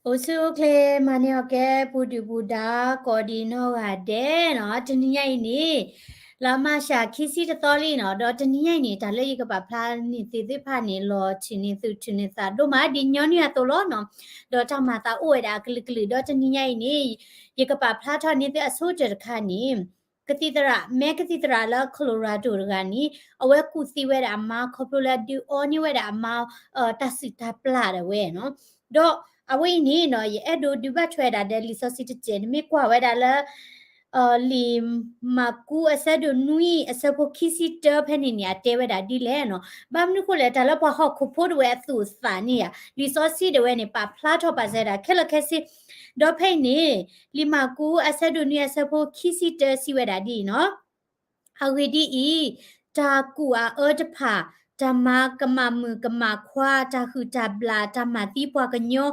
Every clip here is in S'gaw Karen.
အိၣ်ဆူၣ်အိၣ်ချ့ မၤန့ၢ်အီၤကဲ ပူၤဒုၣ်ပူၤဒါ ကိးဒံးနီၢ်ဂၤဒဲးနီၤ, တနံၤညါအံၤန့ၣ် လါမၢ်ၡး ခံဆံတသီလံနီၤ, ဒီးတနံၤညါအံၤန့ၣ် တၢ်လၢယကပာ်ဖျါန့ၢ်သုသ့ၣ်တဖၣ်န့ၣ် လီၤထုးန့ၢ်သုထုးန့ၢ်သးဒိၣ်မး ဒ်ညီနုၢ်အသိးလီၤနီၤ, ဒီးတၢ်မၤသးအိၣ်ဝဲဒၣ်အကလုာ်ကလုာ် ဒီးတနံၤညါအံၤန့ၣ် ယကပာ်ဖျါထီၣ်န့ၢ်သုအဆိကတၢၢ်တခါန့ၣ် ကသံၣ်သရၣ် မဲကသံၣ်သရၣ်လၢ Colorado တဂၤန့ၣ် အဝဲကူၣ်သံဝဲဒၣ်အမါ ခီဖျိလၢဒုးအီန့ၢ်ဝဲဒၣ်အမါ တၢ်စုၣ်တၢ်ပျၢ်ဒၣ်ဝဲနီၤ, ဒီးအဝဲအံၤန့ၣ်နီၤ ယအဲၣ်ဒိးဒုးဘၣ်ထွဲဒၣ်ဒီးလံာ်စီဆှံတစဲး နမ့ၢ်ကွၢ်ဝဲဒၣ်လၢ လံာ်မၢ်ကူးအဆၢဒိၣ်နွံအဆၢဖိခံဆံတၢဖဲန့ၣ်န့ၣ် အတဲဝဲဒၣ်ဒ်လဲၣ်နီၤ, ဘၣ်မနုၤဃိလဲၣ် တၢ်လၢပှၤဟီၣ်ခိၣ်ဖိတဝဲအသူၣ်အသးန့ၣ်ဧါ လံာ်စီဆှံတဝဲန့ၣ် ပာ်ဖျါထီၣ်ပာ်စၢၤဝဲဒၣ်ခဲလၢာ်ခဲဆ့, ဒီးဖဲအံၤန့ၣ် လံာ်မၢ်ကူးအဆၢဒိၣ်နွံအဆၢဖိခံဆံတၢစံးဝဲဒၣ်ဒ်အံၤနီၤ အဂ့ၢ်ဒ်အံၤ, တၢ်ကူၣ်အအၢတဖၣ်, တၢ်မၤကမၣ်မုၣ်ကမၣ်ခွါ, တၢ်ဟုၣ်တၢ်ဘျၣ်, တၢ်မၤသံပှၤကညီ,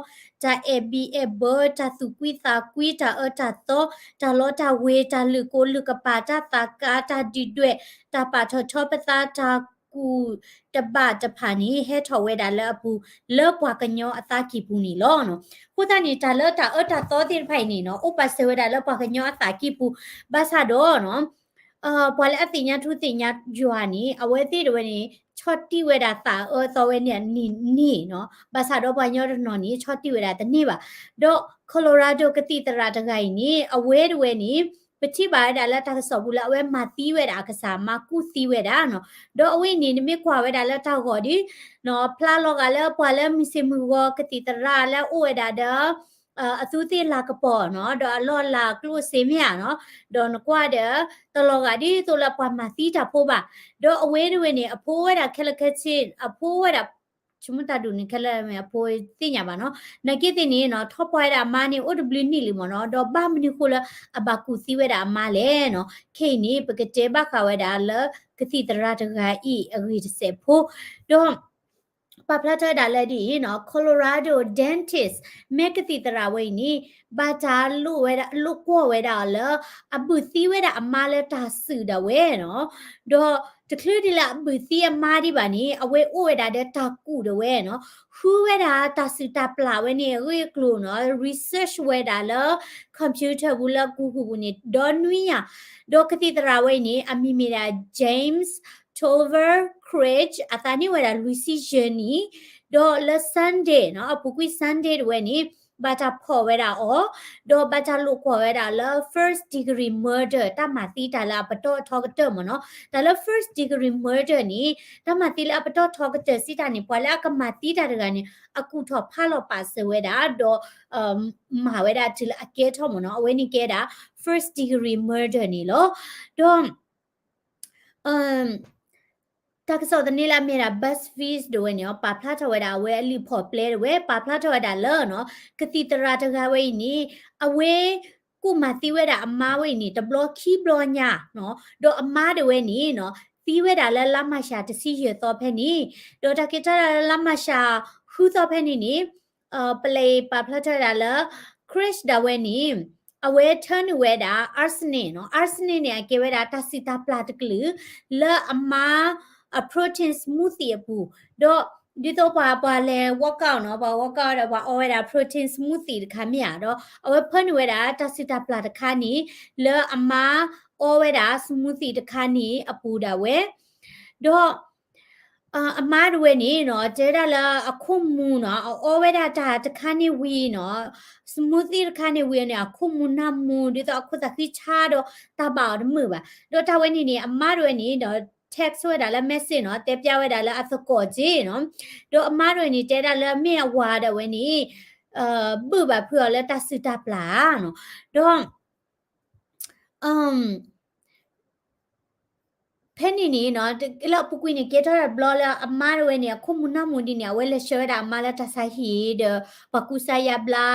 တၢ်အဲၣ်ဘံအဲၣ်ဘၢ, တၢ်သူၣ်ကွံသးကွံ, တၢ်အၢတၢ်သီ, တၢ်လီတၢ်ဝ့ၤ, တၢ်လုၢ်ကိလုၢ်ကပာ်, တၢ်သးကါ, တၢ်ဒုၣ်ဒွဲၣ်, တၢ်ပာ်ထီၣ်ထီပသး, တၢ်ကူၣ်တဘၣ်တဖၣ်န့ၣ် ဟဲထီၣ်ဝဲဒၣ်လၢအပူၤ လၢပှၤကညီအသးကံၢ်ပူၤန့ၣ်လီၤ. အဃိသတးန့ၣ် တၢ်လၢတၢ်အၢတၢ်သီသ့ၣ်တဖၣ်အံၤန့ၣ်နီၤ အိၣ်ပာ်စၢၤဝဲဒၣ်လၢပှၤကညီအသးကံၢ်ပူၤ ဘၣ်ဆၣ်ဒီးနီၤ ပှၤလၢအသ့ၣ်ညါထူသ့ၣ်ညါယွၤန့ၣ် အဝဲသ့ၣ်တဝဲန့ၣ် ဆီၣ်တံၢ်ဝဲဒၣ်သးအၢသီဝဲန့ၣ်န့ၣ်နီၤ, ဘၣ်ဆၣ်ဒီးပှၤကညီတနီၤန့ၣ် ဆီၣ်တံၢ်ဝဲဒၣ်တန့ၢ်ဘၣ်. ဒီး Colorado ကသံၣ်သရၣ်တဂၤအံၤန့ၣ် အဝဲတဝဲန့ၣ် ပထံၣ်ဘၣ်ဝဲဒၣ်လၢတၢ်ကစီၣ်ပူၤလၢအဝဲမၤသံဝဲဒၣ်အကစၢ်မါ ကူၣ်သံဝဲဒၣ်နီၤ, ဒီးအဝဲအံၤန့ၣ် နမ့ၢ်ကွၢ်ဝဲဒၣ်လၢတၢ်ဂီၤဒီး ဖျါလီၤဂာ်လၢပှၤလၢမုၢ်ဆ့ၣ်မုၢ်ဂီၤ ကသံၣ်သရၣ်လၢအအိၣ်ဝဲဒၣ်ဒီး အသူးသ့ၣ်လၤကပီၤနီၤ, ဒီးအလီၢ်အလၤကျိၣ်စ့မ့ၢ်ဧါနီၤ, ဒီးနကွၢ်ဒီး တလီၤဂာ်ဒ်သိးလၢပှၤမၤသံတၢ်ဖိဘၣ်. ဒီးအဝဲတဝဲန့ၣ် အဖိဝဲဒၣ်ခဲလၢာ်ခဲဆ့ အဖိဝဲဒၣ် ဆိကမိၣ်တၢ်ဒုးန့ၣ် ခဲလၢာ်အဖိသ့ၣ်ညါဘၣ်နီၤ, နာ်က့သ့ၣ်န့ၣ်နီၤ ထီၣ်ပှၢ်ဝဲဒၣ်အမါန့ၣ် အိၣ်တဘျုးနံၣ်လံမ့ၢ်နီၤ, ဒီးဘၣ်မနုၤဃိလၢအဘၣ်ကူၣ်သံဝဲဒၣ်အမါလဲၣ်နီၤ, ခဲအံၤန့ၣ် ပကတဲဘၣ်ဃးဝဲဒၣ်လၢ ကသံၣ်သရၣ်တဂၤအံၤအဂ့ၢ်တစဲးဖိ, ဒီး ပာ်ဖျါထီၣ်ဝဲဒၣ်လၢဒ်အံၤနီၤ Colorado dentist မဲကသံၣ်သရၣ်ဝဲအံၤန့ၣ် ဘၣ်တၢ်လိၣ်ဝဲဒၣ် လိၣ်ကွီၢ်ဝဲဒၣ်အီၤလၢ အဘုၣ်သံဝဲဒၣ်အမါလၢတၢ်စုၣ်ဒၣ်ဝဲနီၤ, ဒီးတချုးဒ်လၢအဘုၣ်သံအမါဒံးဘၣ်န့ၣ် အဝဲအိၣ်ဝဲဒၣ်ဒီးတၢ်ကူၣ်ဒၣ်ဝဲနီၤ, ဃုဝဲဒၣ်တၢ်စုၣ်တၢ်ပျၢ်ဝဲန့ၣ်အဂ့ၢ်အကျိၤနီၤ research ဝဲဒၣ်လၢ computer ပူၤလၢ Google ပူၤန့ၣ် ဒီနွံညါ, ဒီးကသံၣ်သရၣ်ဝဲအံၤန့ၣ် အမံၤမ့ၢ်ဒၣ် James Tolver Craig အသးန့ၢ်ဝဲဒၣ်လွံၢ်ဆံယဲၢ်နံၣ်, ဒီးလၢ Sunday နီၤ အပူၤကွံာ် Sunday တဝဲန့ၣ် ဘၣ်တၢ်ဖီၣ်ဝဲဒၣ်အီၤ, ဒီးဘၣ်တၢ်လိၣ်ကွီၢ်ဝဲဒၣ်လၢ first degree murder တၢ်မၤသံတၢ်လၢအပတီၢ်ထီကတၢၢ်မ့ၢ်နီၤ, တၢ်လၢ first degree murder န့ၣ် တၢ်မၤသံလၢအပတီၢ်ထီကတၢၢ်စံးတၢ်န့ၣ် ပှၤလၢအကမၤသံတၢ်တဂၤန့ၣ် အကူၣ်ထီၣ်ဖးလီၤပာ်စၢၤဝဲဒၣ် ဒီး မၤဝဲဒၣ်တုၤလၢအကဲထီၣ်မ့ၢ်နီၤ, အဝဲန့ၣ်ကဲဒၣ် first degree murder န့ၣ်လီၤ. ဒီး တၢ်ကစီၣ်သန့လၢအမ့ၢ်ဒၣ် BuzzFeed တဝဲန့ၣ် ပာ်ဖျါထီၣ်ဝဲဒၣ်အဝဲအလံာ်ဖီၣ်ပျဲတဝဲ ပာ်ဖျါထီၣ်ဝဲဒၣ်လၢနီၤ ကသံၣ်သရၣ်တဂၤဝဲအံၤန့ၣ် အဝဲ ကူၣ်မၤသံဝဲဒၣ်အမါဝဲအံၤန့ၣ် တဘျီခံဘျီညါနီၤ, ဒီးအမါတဝဲန့ၣ်နီၤ သံဝဲဒၣ်လၢလါမၢ်ၡးတဆံယဲၢ်သီဖဲန့ၣ်, ဒီးတၢ်က့ၤထီၣ်လၢလါမၢ်ၡးဃုသီဖဲန့ၣ်န့ၣ် ပလံာ်ပာ်ဖျါထီၣ်ဝဲဒၣ်လၢ Craig ဒၣ်ဝဲန့ၣ် အဝဲထၢနုာ်ဝဲဒၣ် arsenic နီၤ, arsenic န့ၣ် အကဲဝဲဒၣ်တၢ်စုၣ်တၢ်ပျၢ်တကလုာ် လၢအမါ အ protein smoothie အပူၤ, ဒီးဒ်သိးပှၤ ပှၤလဲၤ workout နီၤ, ပှၤ workout ဒီးပှၤအီဝဲဒၣ် protein smoothie တခါမ့ၢ်ဧါ, ဒီးအဝဲဖၢနုာ်ဝဲဒၣ်တၢ်စုၣ်တၢ်ပျၢ်တခါန့ၣ် လၢအမါအီဝဲဒၣ် smoothie တခါန့ၣ်အပူၤဒၣ်ဝဲ, ဒီး အမါတဝဲန့ၣ်နီၤ တဲဝဲဒၣ်လၢအခိၣ်မူနီၤ အအီဝဲဒၣ်တၢ်တခါန့ၣ်ဝံၤနီၤ smoothie တခါန့ၣ်ဝံၤန့ၣ် အခိၣ်မူနၢ်မူ ဒ်သိးအခိၣ်သးဃံဆါဒီးတၢ်ဘၣ်အီၤတမုာ်ဘၣ်. ဒီးတၢ်ဝဲန့ၣ်န့ၣ် အမါတဝဲန့ၣ်ဒီး text ဝဲဒၣ်လၢ message နီၤ တဲပျၢ်ဝဲဒၣ်လၢအသကိးက့နီၤ. ဒီးအမါတဝဲန့ၣ် တဲဒၣ်လၢမ့ၢ်အဝၤဒၣ်ဝဲန့ၣ် ဘုၣ်ဘၣ်ဖုးအီၤလၢတၢ်စုၣ်တၢ်ပျၢ်ဧါနီၤ. ဒီး ဖဲန့ၣ်န့ၣ်နီၤ လၢအပူၤကွံာ်န့ၣ် ကဲထီၣ်တဘျီလၢအမါတဝဲန့ၣ် အခိၣ်မူနၢ်မူဒ်န့ၣ် အဝဲလဲၤဆှၢဝဲဒၣ်အမါလၢတၢ်ဆါဟံၣ်ဒီး ပှၤကူစါယါဘျါ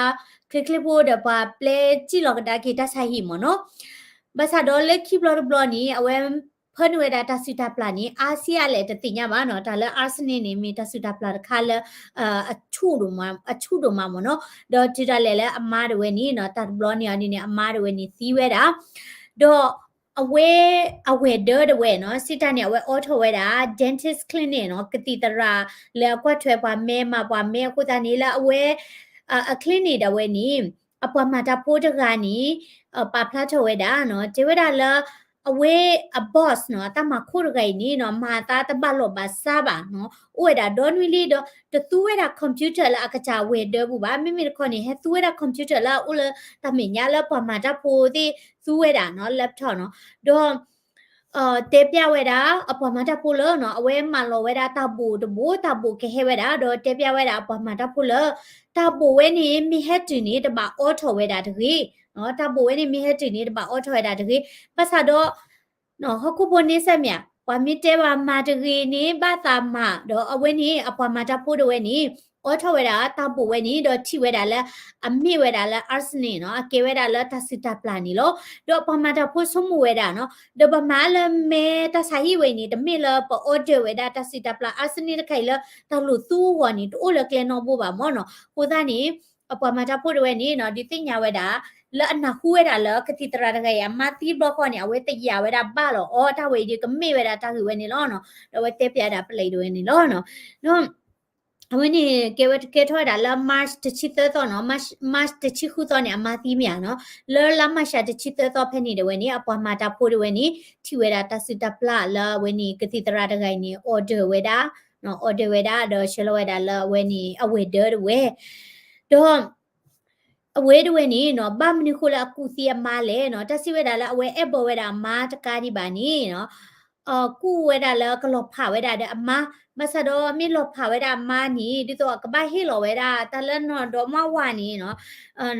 ချ့ချ့ဖိဒီးပှၤပျဲစံၣ်လီၤကဒါက့ၤတၢ်ဆါဟံၣ်မ့ၢ်နီၤ. ဘၣ်ဆၣ်ဒီးလၢခံဘျီတဘျီန့ၣ် အဝဲဖၢနုာ်ဝဲဒၣ်တၢ်စုၣ်တၢ်ပျၢ်န့ၣ် အါဆံးအါလဲၣ်တသ့ၣ်ညါဘၣ်နီၤ. တၢ်လၢ arsenic န့ၣ် မ့ၢ်တၢ်စုၣ်တၢ်ပျၢ်တခါလၢ အဆူၣ်ဒိၣ်မးမ့ၢ်နီၤ. ဒီးတုၤဒၣ်လဲာ်လၢအမါတဝဲန့ၣ်နီၤ တၢ်တဘျီန့ၣ်အီၤဒ်န့ၣ် အမါတဝဲန့ၣ်သံဝဲဒၣ် ဒီးအဝဲ အဝဲၢ်ဒၢတဝဲနီၤ စံးတၢ်န့ၣ် အဝဲအိးထီၣ်ဝဲဒၣ် dentist clinic နီၤ ကသံၣ်သရၣ်လၢအကွၢ်ထွဲပှၤမဲ မၤပှၤမဲအဃိသတးန့ၣ် လၢအဝဲ အ clinic ဒၣ်ဝဲန့ၣ် အပှၤမၤတၢ်ဖိတဂၤန့ၣ် ပာ်ဖျါထီၣ်ဝဲဒၣ်နီၤ တဲဝဲဒၣ်လၢ အဝဲအ boss နီၤ အတၢ်မၤခိၣ်တဂၤအံၤန့ၣ်နီၤ မၤအသးတဘၣ်လီၢ်ဘၣ်စးဘၣ်နီၤ အိၣ်ဝဲဒၣ်ဒီနွံလံဒီး တသူဝဲဒၣ် computer လၢအကစၢ်ဝဲၤဒၢပူၤဘၣ် မ့မ့ၢ်တခီန့ၣ် ဟဲသူဝဲဒၣ် computer လၢအအိၣ်လၢတၢ်မဲာ်ညါလၢပှၤမၤတၢ်ဖိသ့ၣ် သူဝဲဒၣ်နီၤ laptop နီၤ ဒီး တဲပျးဝဲဒၣ် အပှၤမၤတၢ်ဖိလၢနီၤ အဝဲမၤလီၤဝဲဒၣ်တၢ်ဘိးတဘိး တၢ်ဘိးကဟဲဝဲဒၣ် ဒီးတဲပျးဝဲဒၣ်အပှၤမၤတၢ်ဖိလၢ တၢ်ဘိးဝဲန့ၣ် မ့ၢ်ဟဲတုၤန့ၣ် တဘၣ်အိးထီၣ်ဝဲဒၣ်တဂ့ၤ, တၢ်ဘိးဝဲန့ၣ် မ့ၢ်ဟဲတုၤန့ၣ် တဘၣ်အိးထီၣ်ဝဲဒၣ်တဂ့ၤ, ဘၣ်ဆၣ်ဒီး ဟီၣ်ခိၣ်ဖိန့ဆၢၣ်မ့ၢ်ဧါ ပှၤမ့ၢ်တဲဘၣ်မၤတဂ့ၤန့ၣ် ဘၣ်သးမၤ, ဒီးအဝဲန့ၣ် အပှၤမၤတၢ်ဖိတဝဲန့ၣ် အိးထီၣ်ဝဲဒၣ်တၢ်ဘိးဝဲန့ၣ် ဒီးထံၣ်ဝဲဒၣ်လၢ အမ့ၢ်ဝဲဒၣ်လၢ arsenic နီၤ အကဲဝဲဒၣ်လၢတၢ်စုၣ်တၢ်ပျၢ်န့ၣ်လီၤ. ဒီးပှၤမၤတၢ်ဖိဆိကမိၣ်ဝဲဒၣ်နီၤ ဒီးပမၤလၢမဲတၢ်ဆါဟံၣ်ဝဲအံၤန့ၣ် တမ့ၢ်လၢပ order ဝဲဒၣ်တၢ်စုၣ်တၢ်ပျၢ် arsenic တခါအံၤလၢ တၢ်လိာ်သူအဂီၢ်န့ၣ် တအိၣ်လၢကျဲနီတဘိဘၣ်မ့ၢ်နီၤ. အဃိသတးန့ၣ် အပှၤမၤတၢ်ဖိတဝဲန့ၣ်နီၤ ဒုးသ့ၣ်ညါဝဲဒၣ် လၢအနၢ်ဟူဝဲဒၣ်လၢကသံၣ်သရၣ်တဂၤအံၤ အမါသံတဘျီဃီန့ၣ် အဝဲတယာ်ဝဲဒၣ်ဘၣ်လီၤအီၤ တၢ်ဝဲအံၤဒုးကမ့ၢ်ဝဲဒၣ်တၢ်ဂ့ၢ်ဝဲန့ၣ်လီၤနီၤ. ဒီးအဝဲတဲပျးဒၣ်ပလံးတဝဲန့ၣ်လီၤနီၤ. ဒီး အဝဲန့ၣ် ကဲဝဲတကဲထီၣ်ဝဲဒၣ်လၢ March တဆံသၢသီနီၤ, March တဆံဃုသီန့ၣ် အမါသံမ့ၢ်ဧါနီၤ, လၢလါ March တဆံသၢသီဖဲန့ၣ်တဝဲန့ၣ် အပှၤမၤတၢ်ဖိတဝဲန့ၣ် ထံၣ်ဝဲဒၣ်တၢ်စုၣ်တၢ်ပျၢ်လၢအဝဲန့ၣ် ကသံၣ်သရၣ်တဂၤအံၤန့ၣ် order ဝဲဒၣ်, order ဝဲဒၣ် ဒီးဆှၢလီၤဝဲဒၣ်လၢအဝဲန့ၣ် အဝဲၤဒၢတဝဲ, ဒီး အဝဲတဝဲန့ၣ်နီၤ ဘၣ်မနုၤဃိလၢအကူၣ်သံအမါလဲၣ်နီၤ, တၢ်စံးဝဲဒၣ်လၢအဝဲအဲၣ်ဘၢဝဲဒၣ်အမါတကးဒံးဘၣ်န့ၣ်နီၤ ကူၣ်ဝဲဒၣ်လၢကလီၤဖးဝဲဒၣ်ဒီးအမါ, ဘၣ်ဆၣ်ဒီးမ့ၢ်လီၤဖးဝဲဒၣ်အမါန့ၣ် ဒ်သိးအကဘၣ်ဟ့ၣ်လီၤဝဲဒၣ်တၢ်လၢနီၢ်ဒီမါဝၤန့ၣ်နီၤ,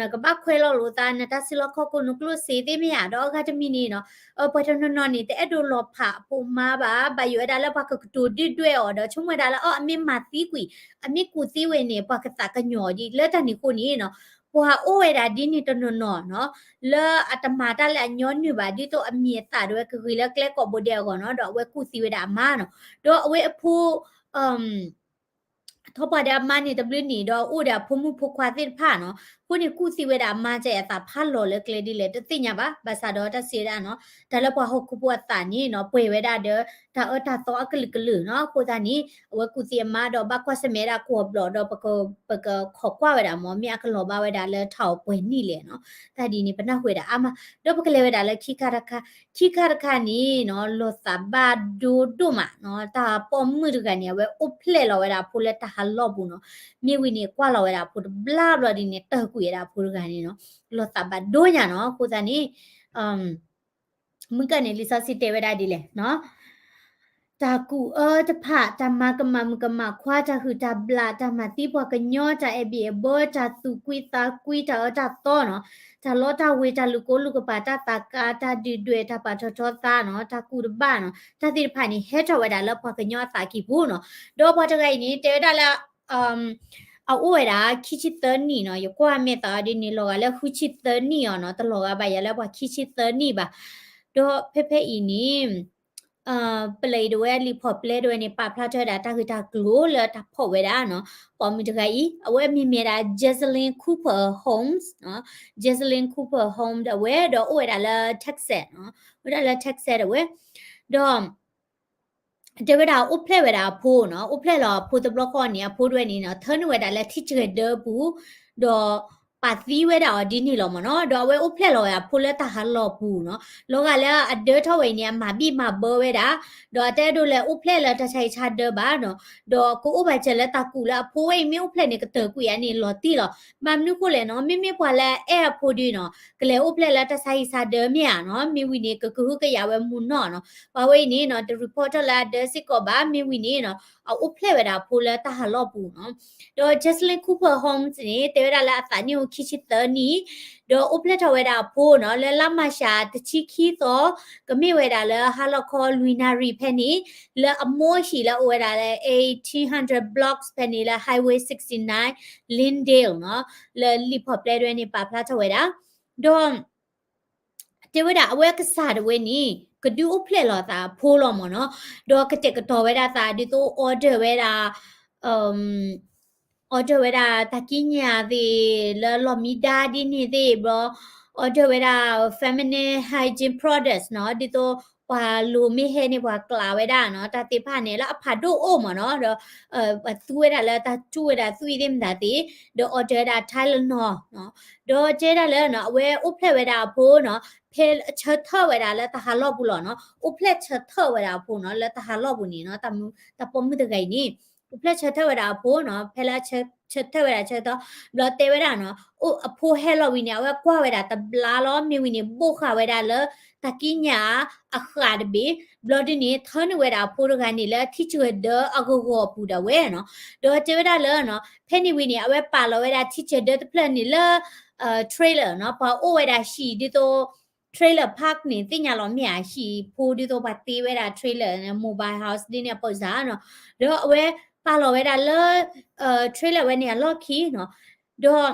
နကဘၣ်ခွဲးလီၤလိာ်သး နတၢ်စုလီၢ်ခီၣ်ခိၣ် နကျိၣ်စ့သ့ၣ်မ့ၢ်ဧါ, ဒီးအဂၤတမံၤန့ၣ်နီၤ ပှၤတနီၤနီၤန့ၣ် တအဲၣ်ဒိးလီၤဖးအဖိအမါဘၣ်, ဘၣ်ယိၣ်ဝဲဒၣ်လၢပှၤကကတိၤဒုၣ်ဒွဲၣ်အီၤဒီး ဆိကမိၣ်ဝဲဒၣ်လၢအီၤ အမ့ၢ်မၤသံကွံာ်, အမ့ၢ်ကူၣ်သံဝဲန့ၣ် ပှၤကသးကညီၤဒံး လၢတၢ်န့ၣ်အဃိန့ၣ်နီၤ ပှၤအိၣ်ဝဲဒၣ်ဒ်န့ၣ်တနီၤနီၤနီၤ လၢအတမၤတၢ်လၢအညီနုၢ်ဘၣ် ဒ်သိးအမံၤအသၣ်ဒၣ်ဝဲကဂ့ၤလၢကျဲကိးဘိဒဲးအဂီၢ်နီၤ, ဒီးအဝဲကူၣ်သံဝဲဒၣ်အမါနီၤ, ဒီးအဝဲအဖိ ထီၣ်ပှၢ်ဒီးအမါန့ၣ်တဘျုးနံၣ်ဒီးအိၣ်ဒီးအဖိမုၣ်ဖိခွါသ့ၣ်တဖၣ်နီၤ, အဃိန့ၣ်ကူၣ်သံဝဲဒၣ်အမါ ကဲအသးဖးလီၤလၢကျဲဒ်လဲၣ် တသ့ၣ်ညါဘၣ်, ဘၣ်ဆၣ်ဒီးတၢ်စံးဝဲဒၣ်နီၤ, တၢ်လၢပှၤဟီၣ်ခိၣ်ဖိအသးန့ၣ်နီၤ ပှဲၤဝဲဒၣ်ဒီး တၢ်အၢတၢ်သီအကလုာ်ကလုာ်နီၤ, အဃိသတးန့ၣ် အဝဲကူၣ်သံအမါဒီးဘၣ်ကွၢ်ဆၢၣ်မဲာ်ဒၣ်ကွီၢ်ဘျီၣ်ဒီး ပကခိးကွၢ်ဝဲဒၣ်မ့ၢ် မ့ၢ်အကလီၤဘၣ်ဝဲဒၣ်လၢထးအီၤပှဲၤနံၣ်လဲၣ်နီၤ, တၢ်ဒ်န့ၣ် ပနၢ်ဟူဝဲဒၣ်အါမး, ဒီးပကလဲၤဝဲဒၣ်လၢခံခါတခါ, ခံခါတခါန့ၣ်နီၤ လီၤသးဘၣ်ဒိဒိၣ်မးနီၤ, တၢ်ပိာ်မုၣ်တဂၤန့ၣ် အဝဲအိၣ်ဖျဲၣ်လီၤဝဲဒၣ်အဖိလၢတၢ်ဟးလီၢ်ပူၤနီၤ, မ့ၢ်ဝံၤန့ၣ် ကွၢ်လီၤဝဲဒၣ်အဖိတဘျါဘျီဒ်န့ၣ် တၢၢ်ကွံာ်ဝဲဒၣ်အဖိတဂၤန့ၣ်နီၤ, လီၤသးဘၣ်ဒိညါနီၤ, အဃိသတးန့ၣ် မုၢ်ကၢ်န့ၣ် လံာ်စီဆှံတဲဝဲဒၣ်ဒ်လဲၣ်နီၤ, တၢ်ကူၣ်အၢတဖၣ်, တၢ်မၤကမၣ်မုၣ်ကမၣ်ခွါ, တၢ်ဟုၣ်တၢ်ဘျၣ်, တၢ်မၤသံပှၤကညီ, တၢ်အဲၣ်ဘံၣ်အဲၣ်ဘၢ, တၢ်သူၣ်ကွံသးကွံ, တၢ်အၢတၢ်သီနီၤ, တၢ်လီတၢ်ဝ့ၤ, တၢ်လူၤကိးလူၤကပာ်, တၢ်သးကါ, တၢ်ဒုၣ်ဒွဲၣ်, တၢ်ပာ်ထီၣ်ထီသးနီၤ, တၢ်ကူၣ်တဘၣ်နီၤ, တၢ်သ့ၣ်တဖၣ်န့ၣ် ဟဲထီၣ်ဝဲဒၣ်လၢပှၤကညီအသးကံၢ်ပူၤနီၤ, ဒီးပှၤတဂၤအံၤန့ၣ် တဲဝဲဒၣ်လၢ အအိၣ်ဝဲဒၣ်ခံဆံသၢနံၣ်နီၤ, ယကွၢ်မဲာ်သးအီၤဒ်န့ၣ် လီၤဂာ်လၢဃုဆံသၢနံၣ်အီၤနီၤ, တလီၤဂာ်ဘၣ်ယၤလၢပှၤခံဆံသၢနံၣ်ဘၣ်. ဒီးဖဲဖဲအံၤန့ၣ် ပလံးတဝဲ လံာ်ဖီၣ်ပျဲတဝဲန့ၣ် ပာ်ဖျါထီၣ်ဝဲဒၣ်တၢ်ဂ့ၢ်တၢ်ကျိၤလၢတၢ်ဖီၣ်ဝဲဒၣ်နီၤ, ပိာ်မုၣ်တဂၤအံၤ အဝဲအမံၤမ့ၢ်ဒၣ် Jesselyn Cooper Holmes နီၤ, Jesselyn Cooper Holmes ဒၣ်ဝဲ ဒီးအိၣ်ဝဲဒၣ်လၢ Texas နီၤ, အိၣ်ဝဲဒၣ်လၢ Texas ဒၣ်ဝဲ, ဒီး တဲဝဲဒၣ်အိၣ်ဖျဲၣ်ဝဲဒၣ်အဖိနီၤ, အိၣ်ဖျဲၣ်လီၤအဖိတဘျီဃီန့ၣ် အဖိတဝဲန့ၣ်နီၤ ထၢနုာ်ဝဲဒၣ်လၢထံၣ်စှဲၤဒၢပူၤ, ဒီးပာ်သံဝဲဒၣ်အီၤဒ်န့ၣ်လီၤမ့ၢ်နီၤ, ဒီးအဝဲအိၣ်ဖျဲၣ်လီၤဝဲအဖိလၢတၢ်ဟးလီၢ်ပူၤနီၤ, လီၤဂာ်လၢအဒၢထီၣ်ဝဲအံၤန့ၣ် အမၤဘံၣ်မၤဘၢဝဲဒၣ်, ဒီးအတအဲၣ်ဒိးလဲၤအိၣ်ဖျဲၣ်လၢတၢ်ဆါဟံၣ်ဆါဒၢဘၣ်နီၤ, ဒီးကအိၣ်ဘၣ်စၢၤလၢတၢ်ကူၣ်လၢအဖိဝဲအံၤမ့ၢ်အိၣ်ဖျဲၣ်န့ၣ် ကတၢၢ်ကွံာ်အန့ၣ်လီၤတံၢ်လီၤ. ဘၣ်မနုၤဃိလဲၣ်နီၤ, မ့မ့ၢ်ပှၤလၢအအဲၣ်အဖိဒုနီၤ ကလဲၤအိၣ်ဖျဲၣ်လၢတၢ်ဆါဟံၣ်ဆါဒၢမ့ၢ်ဧါနီၤ, မ့ၢ်ဝံၤန့ၣ် ကကဟုကယာ်ဝဲမုၢ်နီၢ်နီၤ, ပှၤဝဲအံၤန့ၣ်နီၤ တ report ထီၣ်လၢအဒၢစ့ၢ်ကီးဘၣ်, မ့ၢ်ဝံၤန့ၣ်နီၤ အအိၣ်ဖျဲၣ်ဝဲဒၣ်အဖိလၢတၢ်ဟးလီၢ်ပူၤနီၤ. ဒီး Jesselyn Cooper Holmes န့ၣ် တဲဝဲဒၣ်လၢအသးနံၣ်အိၣ်ခံဆံသၢနံၣ်, ဒီးအိၣ်ဖျဲၣ်ထီၣ်ဝဲဒၣ်အဖိနီၤ လၢလါမၢ်ၡးတဆံခံသီ, ကမ့ၢ်ဝဲဒၣ်လၢဟါလီၤခီလွံၢ်နၣ်ရံၣ်ဖဲန့ၣ်, လၢအမိၢ်ဟံၣ်လၢအိၣ်ဝဲဒၣ်လၢ eighteen hundred blocks ဖဲန့ၣ် လၢ Highway sixty-nine Lyndale နီၤ, လၢလံာ်ဖီၣ်ပျဲတဝဲန့ၣ် ပာ်ဖျါထီၣ်ဝဲဒၣ်, ဒီး တဲဝဲဒၣ်အဝဲကစၢ်တဝဲန့ၣ် ကဒုးအိၣ်ဖျဲၣ်လီၤအသးအဖိလီၤမ့ၢ်နီၤ, ဒီးကတဲာ်ကတီၤဝဲဒၣ်သးဒ်သိး order ဝဲဒၣ် order ဝဲဒၣ်တၢ်ကံးညာ်သ့ၣ် လၢလီၢ်မံဒါဒ်န့ၣ်သ့ၣ်ဘျီ, order ဝဲဒၣ် feminine hygiene products နီၤ, ဒ်သိး ပှၤလိၤမ့ၢ်ဟဲန့ၣ် ပှၤကျးဝဲဒၣ်နီၤ တၢ်သ့ၣ်တဖၣ်န့ၣ် လၢအဖးဒိၣ်အိၣ်မးနီၤ ဒီး ပှၤသူဝဲဒၣ်လၢတၢ်တူၢ်ဝဲဒၣ်သွံၣ်သ့ၣ်မတၤသ့ၣ် ဒီးအီၣ်တၢၤဝဲဒၣ် Tylenol နီၤ ဒီးတဲဒၣ်လၢနီၤ အဝဲအိၣ်ဖျဲၣ်ဝဲဒၣ်အဖိနီၤ ဖဲဆၢထၢၣ်ဝဲဒၣ်လၢတၢ်ဟးလီၢ်ပူၤလီၤနီၤ အိၣ်ဖျဲၣ်ဆၢထၢၣ်ဝဲဒၣ်အဖိနီၤ လၢတၢ်ဟးလီၢ်ပူၤန့ၣ်နီၤ တၢ်မု တၢ်ပိာ်မုၣ်တဂၤအံၤန့ၣ် အိၣ်ဖျဲၣ်ဆၢထၢၣ်ဝဲဒၣ်အဖိနီၤ ဖဲလၢဆၢထၢၣ်ဝဲဒၣ်ဆၢထၢၣ် ဘျီတဲဝဲဒၣ်နီၤ အိၣ်အဖိဟဲလီၤဝံၤန့ၣ် အဝဲကွၢ်ဝဲဒၣ်တဘျါလီၤ မ့ၢ်ဝံၤန့ၣ် ဘိၣ်ဃာ်ဝဲဒၣ်လၢ တၢ်ကံးညာ်အဃးတဘ့ၣ် ဘျီဒ်န့ၣ် ထၢနုာ်ဝဲဒၣ်အဖိတဂၤန့ၣ်လၢထံဆၢၣ်ဒၢအဂီၤဂီၤပူၤဒၣ်ဝဲနီၤ ဒီးတဲဝဲဒၣ်လၢနီၤ ဖဲန့ၣ်ဝံၤန့ၣ် အဝဲပာ်လီၤဝဲဒၣ်ထံဆၢၣ်ဒၢတဖျၢၣ်န့ၣ်လၢ trailer နီၤ ပှၤအိၣ်ဝဲဒၣ်ဟံၣ်ဒ်သိး trailer park န့ၣ် သ့ၣ်ညါလီၤမ့ၢ်ဧါ ဟံၣ်ဖိဒ်သိးပှၤတ့ဝဲဒၣ် trailer mobile house ဒ်န့ၣ်အပၢၢ်စၢ်နီၤ ဒီးအဝဲပာ်လီၤဝဲဒၣ်လၢ trailer ဝဲန့ၣ်အလီၢ်ခံနီၤ ဒီး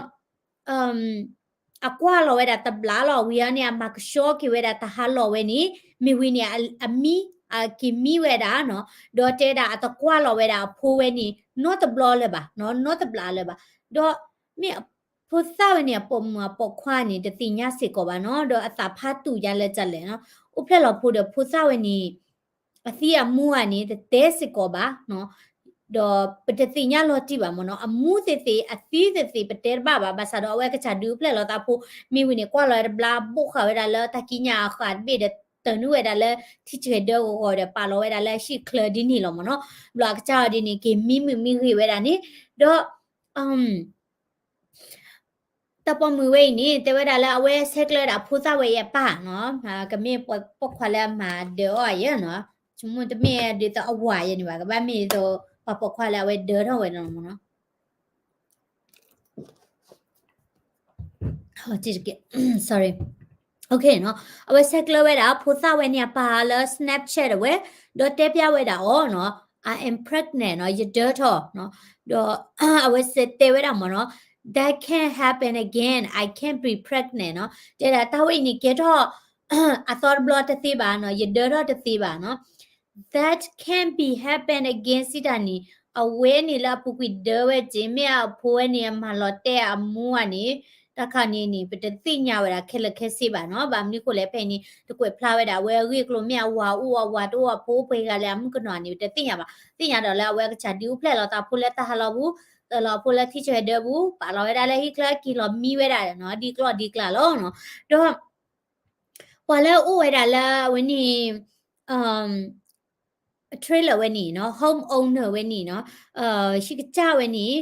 အကွၢ်လီၤဝဲဒၣ်တဘျါလီၤ ဝံၤအီၤန့ၣ် အမၤကဆှီက့ၤဝဲဒၣ်တၢ်ဟးလီၢ်ဝဲန့ၣ် မ့ၢ်ဝံၤန့ၣ် အမံ အက့ၤမံဝဲဒၣ်နီၤ ဒီးတဲဒၣ်အတကွၢ်လီၤဝဲဒၣ်အဖိဝဲန့ၣ် နီတဘျီလၢၤဘၣ်နီၤ နီတဘျီလၢၤဘၣ် ဒီးမ့ၢ်ဖိသၣ်ဝဲန့ၣ် အပိာ်မုၣ်အပိာ်ခွါန့ၣ် တသ့ၣ်ညါစ့ၢ်ကီးဘၣ်နီၤ ဒီးအသးဖးတူၢ်ယါလၢာ်လၢာ်နီၤ အိၣ်ဖျဲၣ်လီၤဖိဒီးဖိသၣ်ဝဲန့ၣ် အသံအမူဧါန့ၣ် တတဲစ့ၢ်ကီးဘၣ်နီၤ ဒီးပတသ့ၣ်ညါလီၤတံၢ်ဘၣ်မ့ၢ်နီၤ အမူသ့ၣ်သ့ၣ် အသံသ့ၣ်သ့ၣ် ပတဲတဘၣ်ဘၣ် ဘၣ်ဆၣ်ဒီးအဝဲကစၢ်ဒုးအိၣ်ဖျဲၣ်လီၤသးဖိ မ့ၢ်ဝံၤန့ၣ် ကွၢ်လီၤဝဲတဘျါ ဘိၣ်ဃာ်ဝဲဒၣ်လၢတၢ်ကံးညာ်အဃးတဘ့ၣ်ဒီး တၢၢ်နုာ်ဝဲဒၣ်လၢ ထံဆၢၣ်ဒၢဂီၤဂီၤဒီး ပာ်လီၤဝဲဒၣ်လၢဟံၣ်ချၢဒ်န့ၣ်လီၤမ့ၢ်နီၤ ဘျီအကစၢ်အီၤဒ်န့ၣ် က့ၤမံမုာ်မံဂ့ၤဝဲဒၣ်န့ၣ် ဒီး တၢ်ပိာ်မုၣ်ဝဲအံၤန့ၣ် တဲဝဲဒၣ်လၢအဝဲဆဲးကျၢဝဲဒၣ်ဖိသၣ်ဝဲအံၤအပၢ်နီၤ ကမ့ၢ်ပိာ်ခွါလၢအမၤဒၢးအီၤယဲနီၤ ဆိကမိၣ်တမ့ၢ်ဒ်သိးအဝၤယဲန့ၣ်ဘၣ် ကဘၣ်မ့ၢ်ဒ်သိး ပှၤပိာ်ခွါလၢအဝဲဒၢးထီၣ်ဝဲလီၤမ့ၢ်နီၤ sorry နီၤ အဝဲဆဲးကျၢဝဲဒၣ်ဖိသၣ်ဝဲန့ၣ်အပၢ်လၢ Snapchat အဝဲ ဒီးတဲဖျါဝဲဒၣ်အီၤနီၤ I am pregnant နီၤ ယဒၢးထီၣ်နီၤ ဒီးအဝဲတဲဝဲဒၣ်မ့ၢ်နီၤ That can't happen again. I can't be pregnant နီၤ တဲဒၣ်တၢ်ဝဲအံၤန့ၣ် ကဲထီၣ် အသီတဘျီတသ့ဘၣ်နီၤ ယဒၢးထီၣ်တသ့ဘၣ်နီၤ That can't be happen again စံးတၢ်န့ၣ် အဝဲန့ၣ်လၢအပူၤကွံာ်ဒၢးဝဲက့ၤ မ့ၢ်အဖိဝဲန့ၣ် အမၤလီၤတဲာ်အမူဧါန့ၣ် တၢ်ခါန့ၣ်န့ၣ် ပတသ့ၣ်ညါဝဲဒၣ်ခဲလၢာ်ခဲဆ့ဘၣ်နီၤ ဘၣ်မနုၤဃိလဲၣ် ဖဲအံၤန့ၣ် တကွဲးဖျါဝဲဒၣ်အဝဲအဂ့ၢ်အကျိၤ မ့ၢ်အဝၤအိၣ်အဝၤတအိၣ် အဖိအိၣ်ပှဲၤဂၤလဲၣ် အမုၣ်ကနီၤန့ၣ် ပတသ့ၣ်ညါဘၣ် သ့ၣ်ညါဒီးလၢအဝဲကစၢ်ဒုးအိၣ်ဖျဲၣ်လီၤသးဖိလၢတၢ်ဟးလီၢ်ပူၤ တၢၢ်လီၤအဖိလၢထံဆၢၣ်ဒၢပူၤ ပာ်လီၤဝဲဒၣ်လၢဟံၣ်ချၢ က့ၤလီၤမံဝဲဒၣ်နီၤ ဒ်ကျီၢ်ဒ်ကျးလီၤနီၤ ဒီး ပှၤလၢအအိၣ်ဝဲဒၣ်လၢအဝဲန့ၣ် trailer ဝဲန့ၣ်နီၤ homeowner ဝဲန့ၣ်နီၤ ဟံၣ်ကစၢ်ဝဲန့ၣ်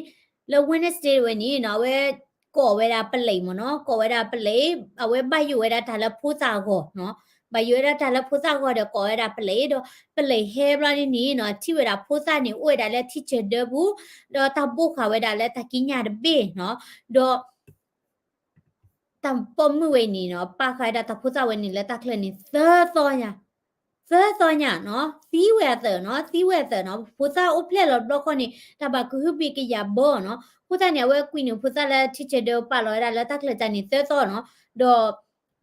လၢ Wednesday ဝဲန့ၣ်နီၤ အဝဲကိးဝဲဒၣ်ပလံးမ့ၢ်နီၤ ကိးဝဲဒၣ်ပလံး အဝဲဘၣ်ယိၣ်ဝဲဒၣ်တၢ်လၢဖိသၣ်အဂီၢ်နီၤ ဘၣ်ယိၣ်ဝဲဒၣ်တၢ်လၢဖိသၣ်အဂီၢ်ဒီးကိးဝဲဒၣ်ပလံး ဒီးပလံးဟဲဘျီန့ၣ်နီၤ ထံၣ်ဝဲဒၣ်ဖိသၣ်န့ၣ် အိၣ်ဝဲဒၣ်လၢထံဆၢၣ်ဒၢပူၤ ဒီးတၢ်ဘိၣ်ဃာ်ဝဲဒၣ်လၢတၢ်ကံးညာ်တဘ့ၣ်နီၤ ဒီး တၢ်ပိာ်မုၣ်ဝဲအံၤန့ၣ်နီၤ ပာ်ဃာ်ဝဲဒၣ်တၢ်ဖိသၣ်ဝဲန့ၣ်လၢတၢ်ချၢန့ၣ် သၢသီညါ, သၢသီညါနီၤ သံဝဲအသးနီၤ သံဝဲအသးနီၤ ဖိသၣ်အိၣ်ဖျဲၣ်လီၤတဘျီဃီန့ၣ် တၢ်ဘၣ်ကဟုဘံၣ်ကယာ်ဘၢနီၤ အဃိသတးန့ၣ် အဝဲကွံာ်န့ၣ်ဖိသၣ်လၢထံဆၢၣ်ဒၢပာ်လီၤဝဲဒၣ်လၢတၢ်ချၢန့ၣ် သၢသီနီၤ ဒီး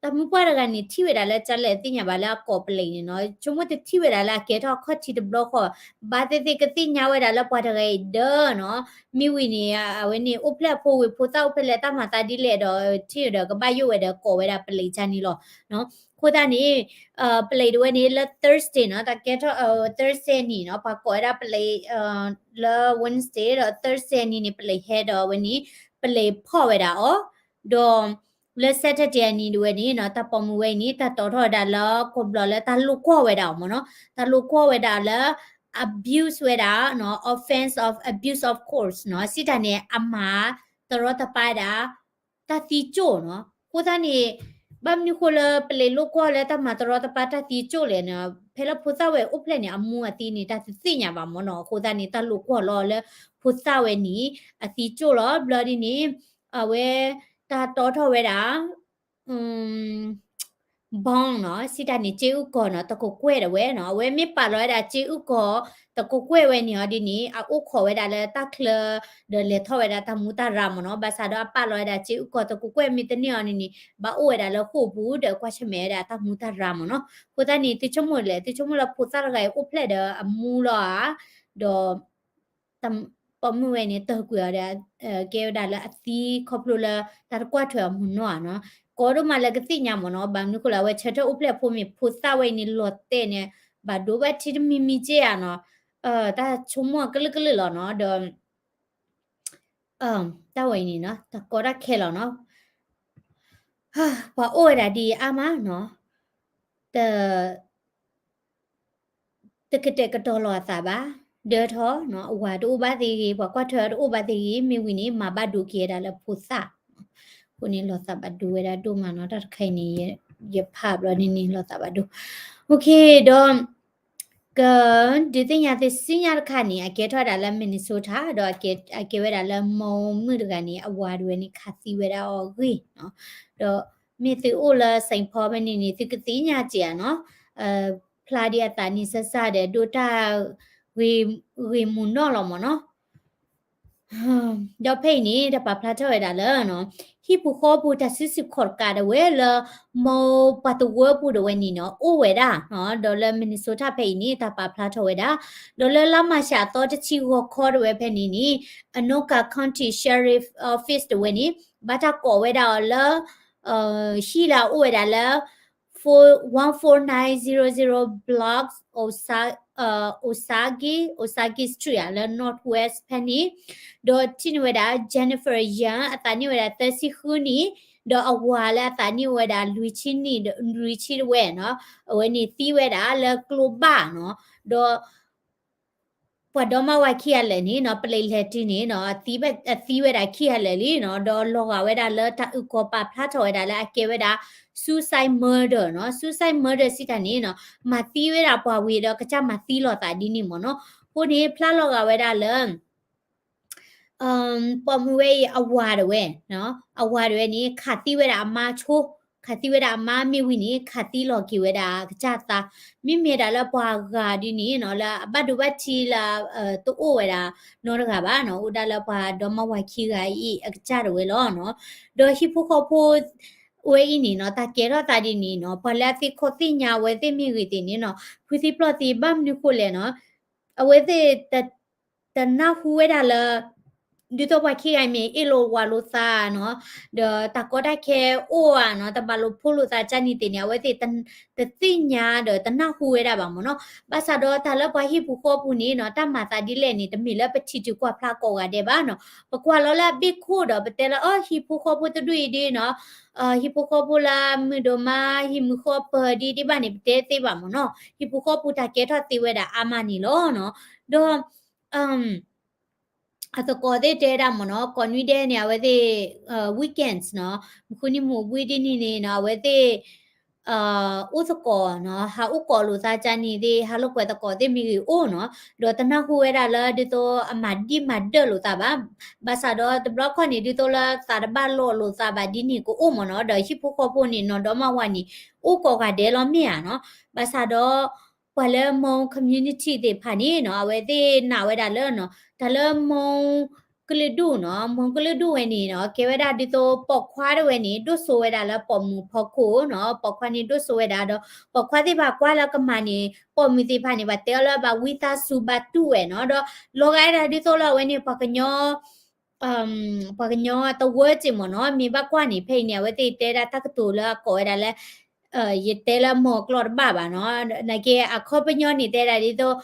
တၢ်မုၢ်ပှၢ်တဂၤန့ၣ် ထံၣ်ဝဲဒၣ်လၢကၠၢလဲၣ်သ့ၣ်ညါဘၣ်လၢအကိးပလံးန့ၣ်နီၤ ဆိကမိၣ်တထံၣ်ဝဲဒၣ်လၢအကဲထီၣ်အခီၣ်ထံးတဘျီဃီ ဘၣ်သ့ၣ်သ့ၣ်ကသ့ၣ်ညါဝဲဒၣ်လၢပှၤတဂၤအံၤဒၢးနီၤ မ့ၢ်ဝံၤန့ၣ် အဝဲန့ၣ် အိၣ်ဖျဲၣ်အဖိဝံၤဖိသၣ်အိၣ်ဖျဲၣ်လၢတၢ်မၤသးဒ်လဲၣ်ဒီး ထံၣ်ဒီးကဘၣ်ယိၣ်ဝဲဒီးကိးဝဲဒၣ်ပလံးကၠၢန့ၣ်လီၤ. အဃိသတးန့ၣ် ပလံးတဝဲန့ၣ် လၢ Thursday နီၤ တၢ်ကဲထီၣ် Thursday န့ၣ်နီၤ ပှၤကိးဝဲဒၣ်ပလံး လၢ Wednesday ဒီး Thursday န့ၣ်န့ၣ် ပလံးဟဲဒီးအဝဲန့ၣ် ပလံးဖီၣ်ဝဲဒၣ်အီၤ ဒီး လၢ Saturday အနံၤတဝဲန့ၣ်နီၤ တၢ်ပိာ်မုၣ်ဝဲအံၤန့ၣ် တၢ်တီထီၣ်ဝဲဒၣ်လၢကိးဘျီလၢတၢ်လိာ်ကွီၢ်ဝဲဒၣ်အီၤမ့ၢ်နီၤ တၢ်လိာ်ကွီၢ်ဝဲဒၣ်လၢ abuse ဝဲဒၣ်နီၤ offense of abuse of court နီၤ စံးတၢ်န့ၣ် အမၤတရီတပါဒၣ် တၢ်သံကၠိၣ်နီၤ အဃိသတးန့ၣ် ဘၣ်မနုၤဃိလၢပလံးလိာ်ကွီၢ်လၢတၢ်မၤတရီတပါတၢ်သံကၠိၣ်လဲၣ်နီၤ ဖဲလၢဖိသၣ်ဝဲအိၣ်ဖျဲၣ်န့ၣ် အမူအသံန့ၣ် တၢ်တသ့ၣ်ညါဘၣ်မ့ၢ်နီၤ အဃိသတးန့ၣ် တၢ်လိာ်ကွီၢ်လီၤလၢဖိသၣ်ဝဲန့ၣ် အသံကၠိၣ်လီၤ ဘျီဒ်န့ၣ် အဝဲ တၢ်တီထီၣ်ဝဲဒၣ် bond နီၤ စံးတၢ်န့ၣ် စ့အုၣ်ကီၤနီၤ တကကွဲၢ်တဝဲနီၤ အဝဲမ့ၢ်ပာ်လီၤဝဲဒၣ်စ့အုၣ်ကီၤ တကကွဲၢ်ဝဲန့ၣ်အီၤဒ်န့ၣ် အအိၣ်ခိးဝဲဒၣ်လၢတၢ်ချၢ ဒီးလဲၤထီၣ်ဝဲဒၣ်တၢ်မူတၢ်ရၢမ့ၢ်နီၤ ဘၣ်ဆၣ်ဒီးအပာ်လီၤဝဲဒၣ်စ့အုၣ်ကီၤတကကွဲၢ်မ့ၢ်တန့ၢ်အီၤန့ၣ်န့ၣ် ဘၣ်အိၣ်ဝဲဒၣ်လၢဃိာ်ပူၤ ဒီးကွၢ်ဆၢၣ်မဲာ်ဝဲဒၣ်တၢ်မူတၢ်ရၢမ့ၢ်နီၤ အဃိသတးန့ၣ် သုဆိကမိၣ်လဲၣ် သုဆိကမိၣ်လၢဖိသၣ်တဂၤအံၤအိၣ်ဖျဲၣ်ဒီးအမူလီၤဧါ ဒီး ပိာ်မုၣ်ဝဲန့ၣ် တၢၢ်ကွံာ်အီၤဒီး ကဲဝဲဒၣ်လၢအသံခီဖျိလၢတၢ်တကွၢ်ထွဲအီၤမ့ၢ်နီၤနီၤ ကိးဒိၣ်မးလၢကသ့ၣ်ညါမ့ၢ်နီၤ, ဘၣ်မနုၤဃိလဲၣ် အဝဲဆၢထၢၣ်အိၣ်ဖျဲၣ်အဖိမ့ၢ်ဖိသၣ်ဝဲအံၤန့ၣ် လီၤတဲာ်န့ၣ် ဘၣ်ဒိဘၣ်ထံးတမံၤမံၤက့ဧါနီၤ, တၢ်ဆိကမိၣ်ကလုာ်ကလုာ်လီၤနီၤ, ဒီး တၢ်ဝဲအံၤန့ၣ်နီၤ တၢ်ကီတၢ်ခဲလီၤနီၤ, ပှၤအိၣ်ဝဲဒၣ်ဒ်အါမးနီၤ, တ တကတဲာ်ကတီၤလီၤအသးဘၣ်, ဒၢထီၣ်နီၤ, အဝၤတအိၣ်ဘၣ်သ့ဂ့ၤ, ပှၤကွၢ်ထွဲအီၤတအိၣ်ဘၣ်သ့ဂ့ၤ, မ့ၢ်ဝံၤန့ၣ် မၤဘၣ်ဒိက့ၤဝဲဒၣ်လၢဖိသၣ်, အဃိန့ၣ် လီၤသးဘၣ်ဒိဝဲဒၣ်ဒိၣ်မးနီၤ, တၢ်တခါအံၤန့ၣ် ယဖးဘျီန့ၣ်န့ၣ် လီၤသးဘၣ်ဒိ, အိၣ်ခ့ ဒီး က ဒုးသ့ၣ်ညါသုဆူညါတခါန့ၣ် အကဲထီၣ်ဝဲဒၣ်လၢ Minnesota ဒီးအကဲဝဲဒၣ်လၢမိၢ်မုၣ်တဂၤန့ၣ် အဝၤတဝဲန့ၣ် ခးသံဝဲဒၣ်အီၤအဂ့ၢ်နီၤ, ဒီးမ့ၢ်သုအိၣ်လၢ Saint Paul ဖဲန့ၣ်န့ၣ် သုကသ့ၣ်ညါစ့ၢ်ဧါနီၤ, ဖျါဒ်အသးန့ၣ်စၢ်စၢ်ဒီး ဒိၣ်တၢ်ဂ့ၤမုာ်နီၢ်လီၤမ့ၢ်နီၤ. ဒီးဖဲအံၤန့ၣ် တၢ်ပာ်ဖျါထီၣ်ဝဲဒၣ်လၢ ဟံၣ်ဖိဃီဖိတၢ်စုဆူၣ်ခီၣ်တကးဒၣ်ဝဲလၢ မိၢ်ပှၤတဝၢပူၤဒၣ်ဝဲန့ၣ်နီၤ အိၣ်ဝဲဒၣ်, ဒီးလၢ Minnesota ဖဲအံၤန့ၣ် တၢ်ပာ်ဖျါထီၣ်ဝဲဒၣ်, ဒီးလၢလါမၢ်ၡးအသီတဆံဂီၤခီဒၣ်ဝဲဖဲန့ၣ်န့ၣ် Anoka County Sheriff Office ဒၣ်ဝဲန့ၣ် ဘၣ်တၢ်ကိးဝဲဒၣ်အီၤလၢ ဟံၣ်လၢအအိၣ်ဝဲဒၣ်လၢ one four nine zero zero blocks Osage, Osage Street ဧါ လၢ Northwest ဖဲန့ၣ်, ဒီးထံၣ်န့ၢ်ဝဲဒၣ် Jennifer Young အသးန့ၢ်ဝဲဒၣ်သၢဆံဃုနံၣ်, ဒီးအဝၤလၢအသးန့ၢ်ဝဲဒၣ်လွံၢ်ဆံနံၣ် လွံၢ်ဆံတဝဲနီၤ, အဝဲန့ၣ်သံဝဲဒၣ်လၢကျိဘၣ်နီၤ, ဒီး ပှၤဒီမါဝၤခံဂၤလၢာ်န့ၣ်နီၤ ပလံးလဲၤတုၤန့ၣ်နီၤ အသံဝဲဒၣ်ခံဂၤလၢာ်လံနီၤ, ဒီးလီၤဂာ်ဝဲဒၣ်လၢတၢ်အုၣ်ကီၤပာ်ဖျါထီၣ်ဝဲဒၣ်လၢအကဲဝဲဒၣ် suicide murder နီၤ, suicide murder စံးတၢ်န့ၣ်နီၤ မၤသံဝဲဒၣ်ပှၤဝံၤဒီးကစၢ်မၤသံလီၤသးဒ်န့ၣ်မ့ၢ်နီၤ, အဃိန့ၣ် ဖျါလီၤဂာ်ဝဲဒၣ်လၢ ပိာ်မုၣ်ဝဲအံၤအဝၤဒၣ်ဝဲ, အဝၤဒၣ်ဝဲန့ၣ် ခးသံဝဲဒၣ်အမါဆိ, ခးသံဝဲဒၣ်အမါမ့ၢ်ဝံၤန့ၣ် ခးသံလီၤက့ၤဝဲဒၣ်ကစၢ်သး, မ့မ့ၢ်ဒၣ်လၢပှၤဂၤဒ်န့ၣ်နီၤ လၢအဘၣ်ဒိဘၣ်ထံးလၢ တအိၣ်ဝဲဒၣ်နီတဂၤဘၣ်နီၤ, အိၣ်ဒၣ်လၢပှၤဒီမါဝၤခံဂၤအံၤအကစၢ်ဒၣ်ဝဲလီၤနီၤ, ဒီးဟံၣ်ဖိဃီဖိ ဝဲအံၤန့ၣ်နီၤ တၢ်ကဲထီၣ်သးဒ်န့ၣ်နီၤ ပှၤလၢအသ့ခီၣ်သ့ၣ်ညါအဝဲသ့ၣ်မ့ၢ်ဂ့ၤသ့ၣ်န့ၣ်နီၤ ဖုသံပျီၢ်သံဘၣ်မနုၤဃိလဲၣ်နီၤ အဝဲသ့ၣ် တနၢ်ဟူဝဲဒၣ်လၢ ဒ်သိးပှၤခံဂၤအံၤမ့ၢ်အ့ၣ်လိာ်ဝးလိာ်သးနီၤ, ဒီးတၢ်ကီတၢ်ခဲအိၣ်ဧါနီၤ, တဘၣ်လိာ်ဖိးလိာ်သးကၢ်န့ၣ်သ့ၣ်န့ၣ် အဝဲသ့ၣ်တသ့ၣ်ညါဒီးတနၢ်ဟူဝဲဒၣ်ဘၣ်မ့ၢ်နီၤ, ဘၣ်ဆၣ်ဒီးတၢ်လၢပှၤဟံၣ်ပူၤဃီပူၤန့ၣ်နီၤ တၢ်မၤသးဒ်လဲၣ်န့ၣ် တမ့ၢ်လၢပထံၣ်တုၤကွၢ်ဖျါကိးဂၤဒဲးဘၣ်နီၤ, ပကွၢ်လီၤလၢအဘ့ၣ်ခိၣ်ဒီးပတဲလၢ အၢ ဟံၣ်ဖိဃီဖိတဒူၣ်အံၤဒ်နီၤ ဟံၣ်ဖိဃီဖိလၢမုာ်ဒိၣ်မး ဟံၣ်မုာ်ဃီပၢၤဒ်ဒ်ဘၣ်န့ၣ် ပတဲသ့ဘၣ်မ့ၢ်နီၤ, ဟံၣ်ဖိဃီဖိတၢ်ကဲထီၣ်သ့ဝဲဒၣ်အါမးန့ၣ်လီၤနီၤ, ဒီး အသကိးသ့ၣ်တဲဒၣ်မ့ၢ်နီၤ ကိးနွံဒဲးန့ၣ် အဝဲသ့ၣ် weekends နီၤ မုၢ်ဃုနံၤမုၢ်ဘှံးဒ်န့ၣ်န့ၣ်နီၤ အဝဲသ့ၣ် အိၣ်သကိးနီၤ ဟးအိၣ်ကိးလိာ်သးကၢ်န့ၣ်သ့ၣ် ဟးလိာ်ကွဲသကိးသ့ၣ်မ့ၢ်ဂ့ၤအိၣ်နီၤ ဒီးတနၢ်ဟူဝဲဒၣ်လၢဒ်သိးအမၤဒံၣ်မၤဒၢၣ်လိာ်သးဘၣ်, ဘၣ်ဆၣ်ဒီးတဘျီခီၣ်န့ၣ် ဒ်သိးလၢသးတဘၣ်လိာ်လိာ်သးဘၣ်ဒ်န့ၣ်ကအိၣ်မ့ၢ်နီၤ ဒီးဟံၣ်ဖိဃီဖိန့ၣ် နီၢ်ဒီမါဝၤန့ၣ် အိၣ်ကိးဂၤဒဲးလီၤမ့ၢ်ဧါနီၤ, ဘၣ်ဆၣ်ဒီး ပှၤလၢမိၢ် community သ့ၣ်တဖၣ်န့ၣ်နီၤ အဝဲသ့ၣ်နာ်ဝဲဒၣ်လၢနီၤ တၢ်လၢမိၢ်ကလုာ်ဒူၣ်နီၤ မိၢ်ကလုာ်ဒူၣ်ဝဲန့ၣ်နီၤ ကဲဝဲဒၣ်ဒ်သိးပိာ်ခွါတဝဲန့ၣ် ဒိၣ်စိဝဲဒၣ်လၢပိာ်မုၣ်ဖီခိၣ်နီၤ ပိာ်ခွါန့ၣ်ဒိၣ်စိဝဲဒၣ်ဒီး ပိာ်ခွါသ့ၣ်တဖၣ်ကွၢ်လၢကမၤန့ၣ် ပိာ်မုၣ်သ့ၣ်တဖၣ်န့ၣ် ဘၣ်တဲအီၤလၢဘၣ်ဝံသးစူၤဘၣ်တူၢ်ဝဲနီၤ ဒီးလီၤဂာ်ဝဲဒၣ်ဒ်သိးလၢအဝဲန့ၣ် ပှၤကညီ ပှၤကညီတဝၢစ့ၢ်မ့ၢ်နီၤ မ့ၢ်ဘၣ်ကွၢ်န့ၣ် ဖဲအံၤန့ၣ် အဝဲသ့ၣ်တဲဒၣ်တၢ်ကတိၤလၢအကိးဝဲဒၣ်လၢ ယတဲလၢမိၢ်ကျိာ်တဘၣ်ဘၣ်နီၤ နာ်က့အခီပညီန့ၣ်တဲဒၣ်ဒ်သိး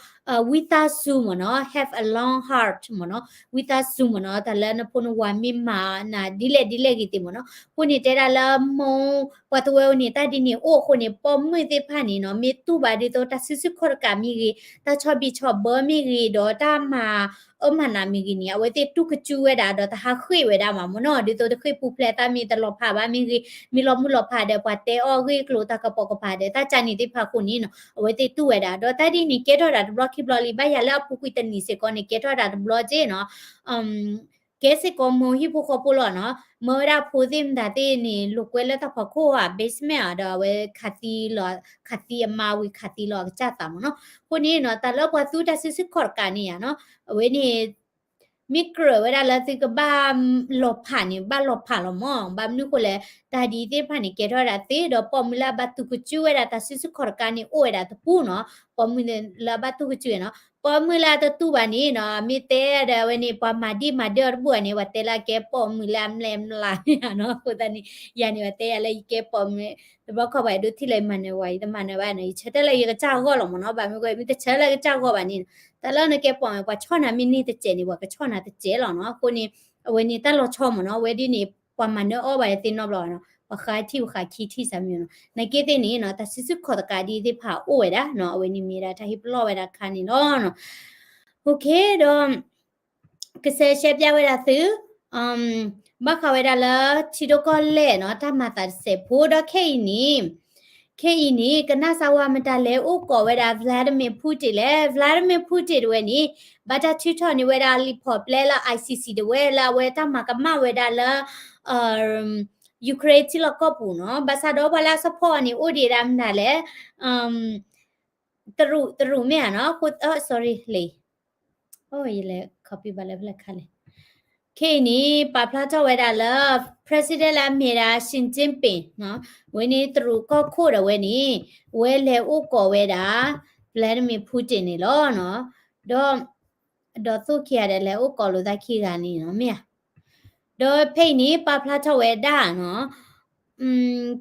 ဝံသးစူၤမ့ၢ်နီၤ have a long heart မ့ၢ်နီၤ ဝံသးစူၤမ့ၢ်နီၤ တၢ်လၢနဖိနဝၤမ့ၢ်မၤနၤဒ်လဲၣ်ဒ်လဲၣ်ဂ့ၤသ့ၣ်မ့ၢ်နီၤ အဃိန့ၣ်တဲဒၣ်လၢမိၢ် ပှၤတဝဲအံၤန့ၣ် တၢ်ဒ်န့ၣ်အိၣ်အဃိန့ၣ် ပိာ်မုၣ်သ့ၣ်တဖၣ်န့ၣ်နီၤ မ့ၢ်တူၢ်ဘၣ်ဒ်သိးတၢ်စုဆူၣ်ခီၣ်တကးမ့ၢ်ဂ့ၤ တၢ်ဆီၣ်ဘံၣ်ဆီၣ်ဘၢမ့ၢ်ဂ့ၤ ဒီးတၢ်မၤအၢမၤနးမ့ၢ်ဂ့ၤန့ၣ် အဝဲသ့ၣ်တူၢ်ကစူဝဲဒၣ် ဒီးတဟးဃ့ၢ်ဝဲဒၣ်ဘၣ်မ့ၢ်နီၤ ဒ်သိးတဃ့ၢ်ပူၤဖျဲးအသးမ့ၢ်တလီၤဖးဘၣ်မ့ၢ်ဂ့ၤ မ့ၢ်လီၤမုၢ်လီၤဖးဒီးပှၤတဲအီၣ်ဂ့ၢ်ကျိၤတၢ်ကပိာ်ကပၤဒီးတၢ်ကၢ်န့ၣ်သ့ၣ်တဖၣ်အဃိန့ၣ်နီၤ အဝဲသ့ၣ်တူၢ်ဝဲဒၣ် ဒီးတၢ်ဒ်န့ၣ်ကဲထီၣ်ဒၣ်တဘျီခံဘျီလံ ဘၣ်ယၤလၢအပူၤကွံာ်တနံၤစ့ၢ်ကီးန့ၣ် ကဲထီၣ်ဒၣ်တဘျီက့နီၤ ကဲစ့ၢ်ကီးမိၢ်ဟံၣ်ဖိဃီဖိလီၤနီၤ မၢဝဲဒၣ်ဖိသ့ၣ်မတၤသ့ၣ်န့ၣ် လိာ်ကွဲလၢတၢ်ဖီခိၣ်ဧါ basement ဧါ ဒီးအဝဲခးသံလီၤ ခးသံအမါဝံၤခးသံလီၤအကစၢ်သးမ့ၢ်နီၤ အဃိန့ၣ်နီၤ တၢ်လၢပှၤသူတၢ်စုဆူၣ်ခီၣ်တကးန့ၣ်ဧါနီၤ အဝဲန့ၣ် မ့ၢ်ကြၢးဝဲဒၣ်လၢသုကဘၣ်လီၤဖးန့ၣ် ဘၣ်လီၤဖးလီၤမ့ၢ် ဘၣ်မနုၤဃိလဲၣ် တၢ်ဒ်အံၤသ့ၣ်တဖၣ်န့ၣ် ကဲထီၣ်ဝဲဒၣ်သ့ ဒီးပိာ်မုၣ်လၢအဘၣ်သူကစူၢ်ဝဲဒၣ်တၢ်စုဆူၣ်ခီၣ်တကးန့ၣ် အိၣ်ဝဲဒၣ်တပူၤနီၤ, ပိာ်မုၣ်လၢအဘၣ်သူကစူၢ်နီၤ, ပိာ်မုၣ်လၢအတတူၢ်ဘၣ်န့ၣ်နီၤ မ့ၢ်တဲဒီးအဝဲန့ၣ် ပှၤမၤဒ့ၣ်မၤဒၢအီၤတဘူၣ်ဘၣ်န့ၣ် ပှၤတဲလၢအကဲပိာ်မုၣ်လၢအမျဲၢ်မျးန့ၣ်နီၤ, အဃိသတးန့ၣ် ယၤန့ၣ် ပှၤတဲယၤလၢယကဲပိာ်မုၣ် တဘျီခီပှၤအဲၣ်ဒိးထံၣ်လၢယမၤနၢၤဝဲ ယတမၤနၢၤဘၣ်နီၤ, ယဆၢထၢၣ်လၢယကစၢ်ဂီၢ်လီၤမ့ၢ်နီၤ, ဘၣ်မနုၤဃိ မ့ၢ်တဆၢလၢယကစၢ်ဂီၢ်ဘၣ်န့ၣ် တၢ်လၢနကဲပိာ်မုၣ် ပှၤဆီၣ်နၤမ့ၢ်န့ၢ်တစဲးန့ၣ် ပှၤကဆီၣ်နၤတစဲးလီၤနီၤ, အဃိန့ၣ် အဝဲန့ၣ်တၢ်လီၤဆီမ့ၢ်နီၤ, အဝဲဒ်န့ၣ် ပှၤမၤနၢၤအီၣ်ဘၣ်သ့ၣ်နီတဘျီဘၣ်နီၤ, ပှၤဃါထံၣ်ပှၤဃါခံထံၣ်စၢ်မ့ၢ်နီၤ, နာ်က့သ့ၣ်န့ၣ်နီၤ တၢ်စုဆူၣ်ခီၣ်တကးဒ်သ့ၣ်တဖၣ်အိၣ်ဝဲဒၣ်နီၤ, အဝဲန့ၣ်မ့ၢ်ဒၣ်တၢ်ဟ့ၣ်ပလီၢ်ဝဲဒၣ်ခါန့ၣ်လီၤနီၤ, ဒီး ကစဲးရှဲပျၢ်ဝဲဒၣ်သု ဘၣ်ဃးဝဲဒၣ်လၢ ထံဒိၣ်ကီၢ်လဲၢ်နီၤ တၢ်မၤသးတစဲးဖိဒီးခဲအံၤန့ၣ်, ခဲအံၤန့ၣ် ကနၣ်စၢ်ဝဲမတၤလဲၣ်အိၣ်ကိးဝဲဒၣ် Vladimir Putin လဲၣ်, Vladimir Putin တဝဲန့ၣ် ဘၣ်တၢ်ထုးထီၣ်န့ၢ်ဝဲဒၣ်လံာ်ဖီၣ်ပျဲလၢ I C C တဝဲလၢအဝဲတၢ်မၤကမၣ်ဝဲဒၣ်လၢ Ukraine ထံလီၢ်ကီၢ်ပူၤနီၤ, ဘၣ်ဆၣ်ဒီးပှၤလၢအ support အီၤန့ၣ် အိၣ်ဒံးဒၣ်မတၤလဲၣ် တရူး တရူးမ့ၢ်ဧါနီၤ, အဃိ sorry လံ ယလဲၤ copy ဘၣ်လၢဖဲလဲၣ်ခါလဲၣ်, ခဲအံၤန့ၣ် ပာ်ဖျါထီၣ်ဝဲဒၣ်လၢ president လၢအမ့ၢ်ဒၣ် Xi Jinping နီၤ, ဝဲန့ၣ်တရူးကီၢ်ခိၣ်ဒီးဝဲန့ၣ် ဝဲလဲၤအိၣ်ကိးဝဲဒၣ် Vladimir Putin န့ၣ်လီၤနီၤ, ဒီး ဒီးသိၣ်ခံဂၤဒီးလဲၤအိၣ်ကိးလိာ်သးခံဂၤန့ၣ်နီၤ မ့ၢ်ဧါ ဒီးဖဲအံၤန့ၣ် ပာ်ဖျါထီၣ်ဝဲဒၣ်နီၤ,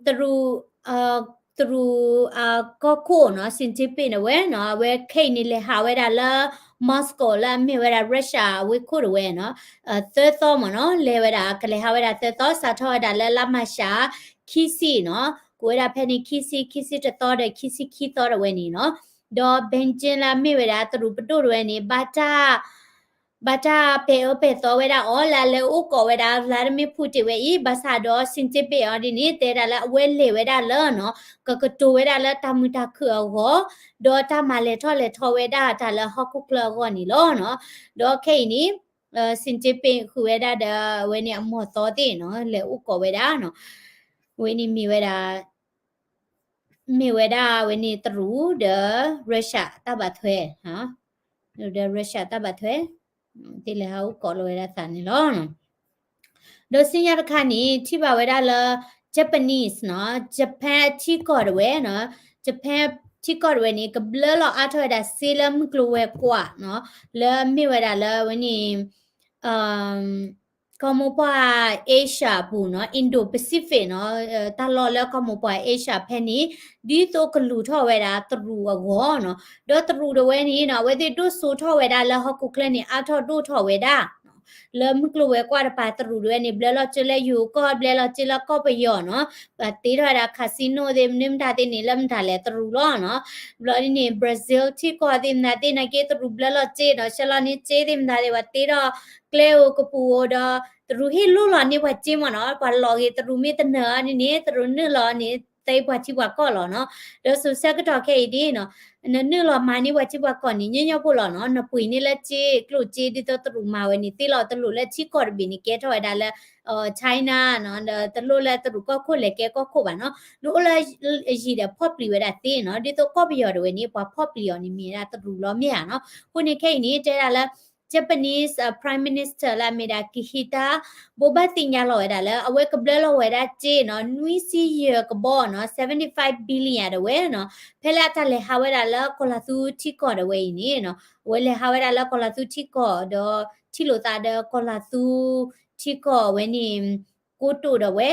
တရူး တရူး ကီၢ်ခိၣ်နီၤ Xi Jinping န့ၣ်ဝဲနီၤ အဝဲခဲအံၤန့ၣ် လဲၤဟးဝဲဒၣ်လၢ Moscow လၢအမ့ၢ်ဝဲဒၣ် Russia အဝ့ၢ်ခိၣ်တဝဲနီၤ, သၢသီမ့ၢ်နီၤ လဲၤဝဲဒၣ် ကလဲၤဟးဝဲဒၣ်သၢသီ စးထီၣ်ဝဲဒၣ်လၢလါမၢ်ၡး ခံဆံနီၤ, ကိးဝဲဒၣ်ဖဲန့ၣ် ခံဆံ ခံဆံတသီဒီး ခံဆံခံသီတဝဲန့ၣ်နီၤ, ဒီး Beijing လၢအမ့ၢ်ဝဲဒၣ် တရူးပဒိၣ်တဝဲန့ၣ် ဘၣ်တၢ် ဘၣ်တၢ်ပဲာ်အၢပဲာ်သီဝဲဒၣ်အီၤ လၢအလဲၤအိၣ်ကိးဝဲဒၣ် Vladimir Putin ဝဲအံၤ, ဘၣ်ဆၣ်ဒီး Xi Jinping အီၤဒ်န့ၣ် တဲဒၣ်လၢအဝဲလဲၤဝဲဒၣ်လၢနီၤ ကကတိၤဝဲဒၣ်လၢတၢ်မုာ်တၢ်ခုၣ်အဂီၢ်, ဒီးတၢ်မၤလဲၤထီၣ်လဲၤထီဝဲဒၣ်တၢ်လၢဟီၣ်ခိၣ်ချၢအဂီၢ်န့ၣ်လီၤနီၤ. ဒီးခဲအံၤန့ၣ် Xi Jinping ဃုာ်ဝဲဒၣ်ဒီး အဝဲန့ၣ်အမီၢ်သီသ့ၣ်နီၤ လဲၤအိၣ်ကိးဝဲဒၣ်နီၤ, အဝဲန့ၣ်မ့ၢ်ဝဲဒၣ် မ့ၢ်ဝဲဒၣ်ဝဲန့ၣ်တရူးဒီး Russia တၢ်ဘၣ်ထွဲ, ဒီး Russia တၢ်ဘၣ်ထွဲ သ့ၣ်လဲၤဟးအိၣ်ကိးလီၤဝဲဒၣ်သးန့ၣ်လီၤ. ဒီးဆူညါတခါန့ၣ် ထံၣ်ဘၣ်ဝဲဒၣ်လၢ Japanese နီၤ, Japan အထံကီၢ်တဝဲနီၤ, Japan ထံကီၢ်တဝဲန့ၣ် ကဘျၢလီၤအါထီၣ်ဝဲဒၣ်စ့လၢမုၢ်ကျိၤဝဲၤကွာ်နီၤ, လၢအမ့ၢ်ဝဲဒၣ်လၢဝဲန့ၣ် ကီၢ်မိၢ်ပှၢ် Asia အပူၤနီၤ, Indo-Pacific နီၤ, တၢ်လီၢ်လၢကီၢ်မိၢ်ပှၢ် Asia ဖဲန့ၣ် ဒ်သိးကလူၤထီၣ်ဝဲဒၣ်တရူးအဂီၢ်နီၤ. ဒီးတရူးတဝဲန့ၣ်နီၤ အဝဲသ့ၣ်ဒိၣ်စိထီၣ်ဝဲဒၣ်လၢဟီၣ်ခိၣ်ချၢန့ၣ် အါထီၣ်ဒိၣ်ထီၣ်ဝဲဒၣ် လၢမုၢ်ကျိၤဝဲၤကွာ်တပၤ တရူးတဝဲန့ၣ် ဘျၢလီၤစ့လၢယိၤကီၢ် ဘျၢလီၤစ့လၢကီၢ်ပယီၤနီၤ, ပှၤတ့ထီၣ်ဝဲဒၣ် casino သ့ၣ်မနုၤမတၤသ့ၣ်န့ၣ် လၢမတၤလဲၣ် တရူးလီၤနီၤ. ဘျီဒ်န့ၣ် Brazil ထံကီၢ်သ့ၣ်မတၤသ့ၣ်နာ်က့ တရူးဘျၢလီၤစ့နီၤ, ဆှၢလီၤန့ၢ်စ့သ့ၣ်မတၤသ့ၣ် ပှၤတ့ထီၣ်ကျဲဧိၤကပူၤဧိၤဒီး တရူးဟ့ၣ်လိၢ်လီၤန့ၢ်ပှၤစ့မ့ၢ်နီၤ, ပှၤလီၤဂ့ၤတရူးမ့ၢ်တနၢၤအီၤန့ၣ်န့ၣ် တရူးနုာ်လီၤန့ၣ် သ့ပှၤထံပှၤကီၢ်လီၤနီၤ. ဒီးစိၤဆၢကတီၢ်ခဲအံၤဒ်နီၤ နနုာ်လီၤမၤန့ၢ်ပှၤထံပှၤကီၢ်န့ၣ် ညီညီဖိလီၤနီၤ, နပှ့ၤန့ၢ်လၢစ့ကျိၣ်စ့ဒ်သိးတရူးမၤဝဲန့ၣ် သ့လီၤတလိၣ်လၢထံကီၢ်တဘ့ၣ်န့ၣ် ကဲထီၣ်ဝဲဒၣ်လၢ China နီၤ, ဒီးတလိၣ်လၢတရူးကီၢ်ခိၣ်လဲၤကဲကီၢ်ခိၣ်ဘၣ်နီၤ, နအိၣ်လၢအယံၤဒီးဖီၣ်ပျံၤဝဲဒၣ်သ့နီၤ, ဒ်သိးကီၢ်ပယီၤတဝဲန့ၣ် ပှၤဖီၣ်ပျံၤအီၤန့ၣ်မ့ၢ်ဝဲဒၣ်တရူးလီၤမ့ၢ်ဧါနီၤ. အဃိန့ၣ်ခဲအံၤန့ၣ် တဲဒၣ်လၢ Japanese Prime Minister လၢအမ့ၢ်ဒၣ် Kishida ဘိးဘၣ်သ့ၣ်ညါလီၤဝဲဒၣ်လၢ အဝဲကဘျၢလီၤဝဲဒၣ်စ့နီၤ နွံဆံယဲၢ်ကဘီနီၤ seventy five billion တဝဲနီၤ, ဖဲလၢအတၢ်လဲၤဟးဝဲဒၣ်လၢကီၢ်လၤသူထံကီၢ်တဝဲအံၤန့ၣ်နီၤ, အဝဲလဲၤဟးဝဲဒၣ်လၢကီၢ်လၤသူထံကီၢ်ဒီး ထံၣ်လိာ်သးဒီးကီၢ်လၤသူထံကီၢ်ဝဲန့ၣ် ကိတိာ်ဒီးဝဲ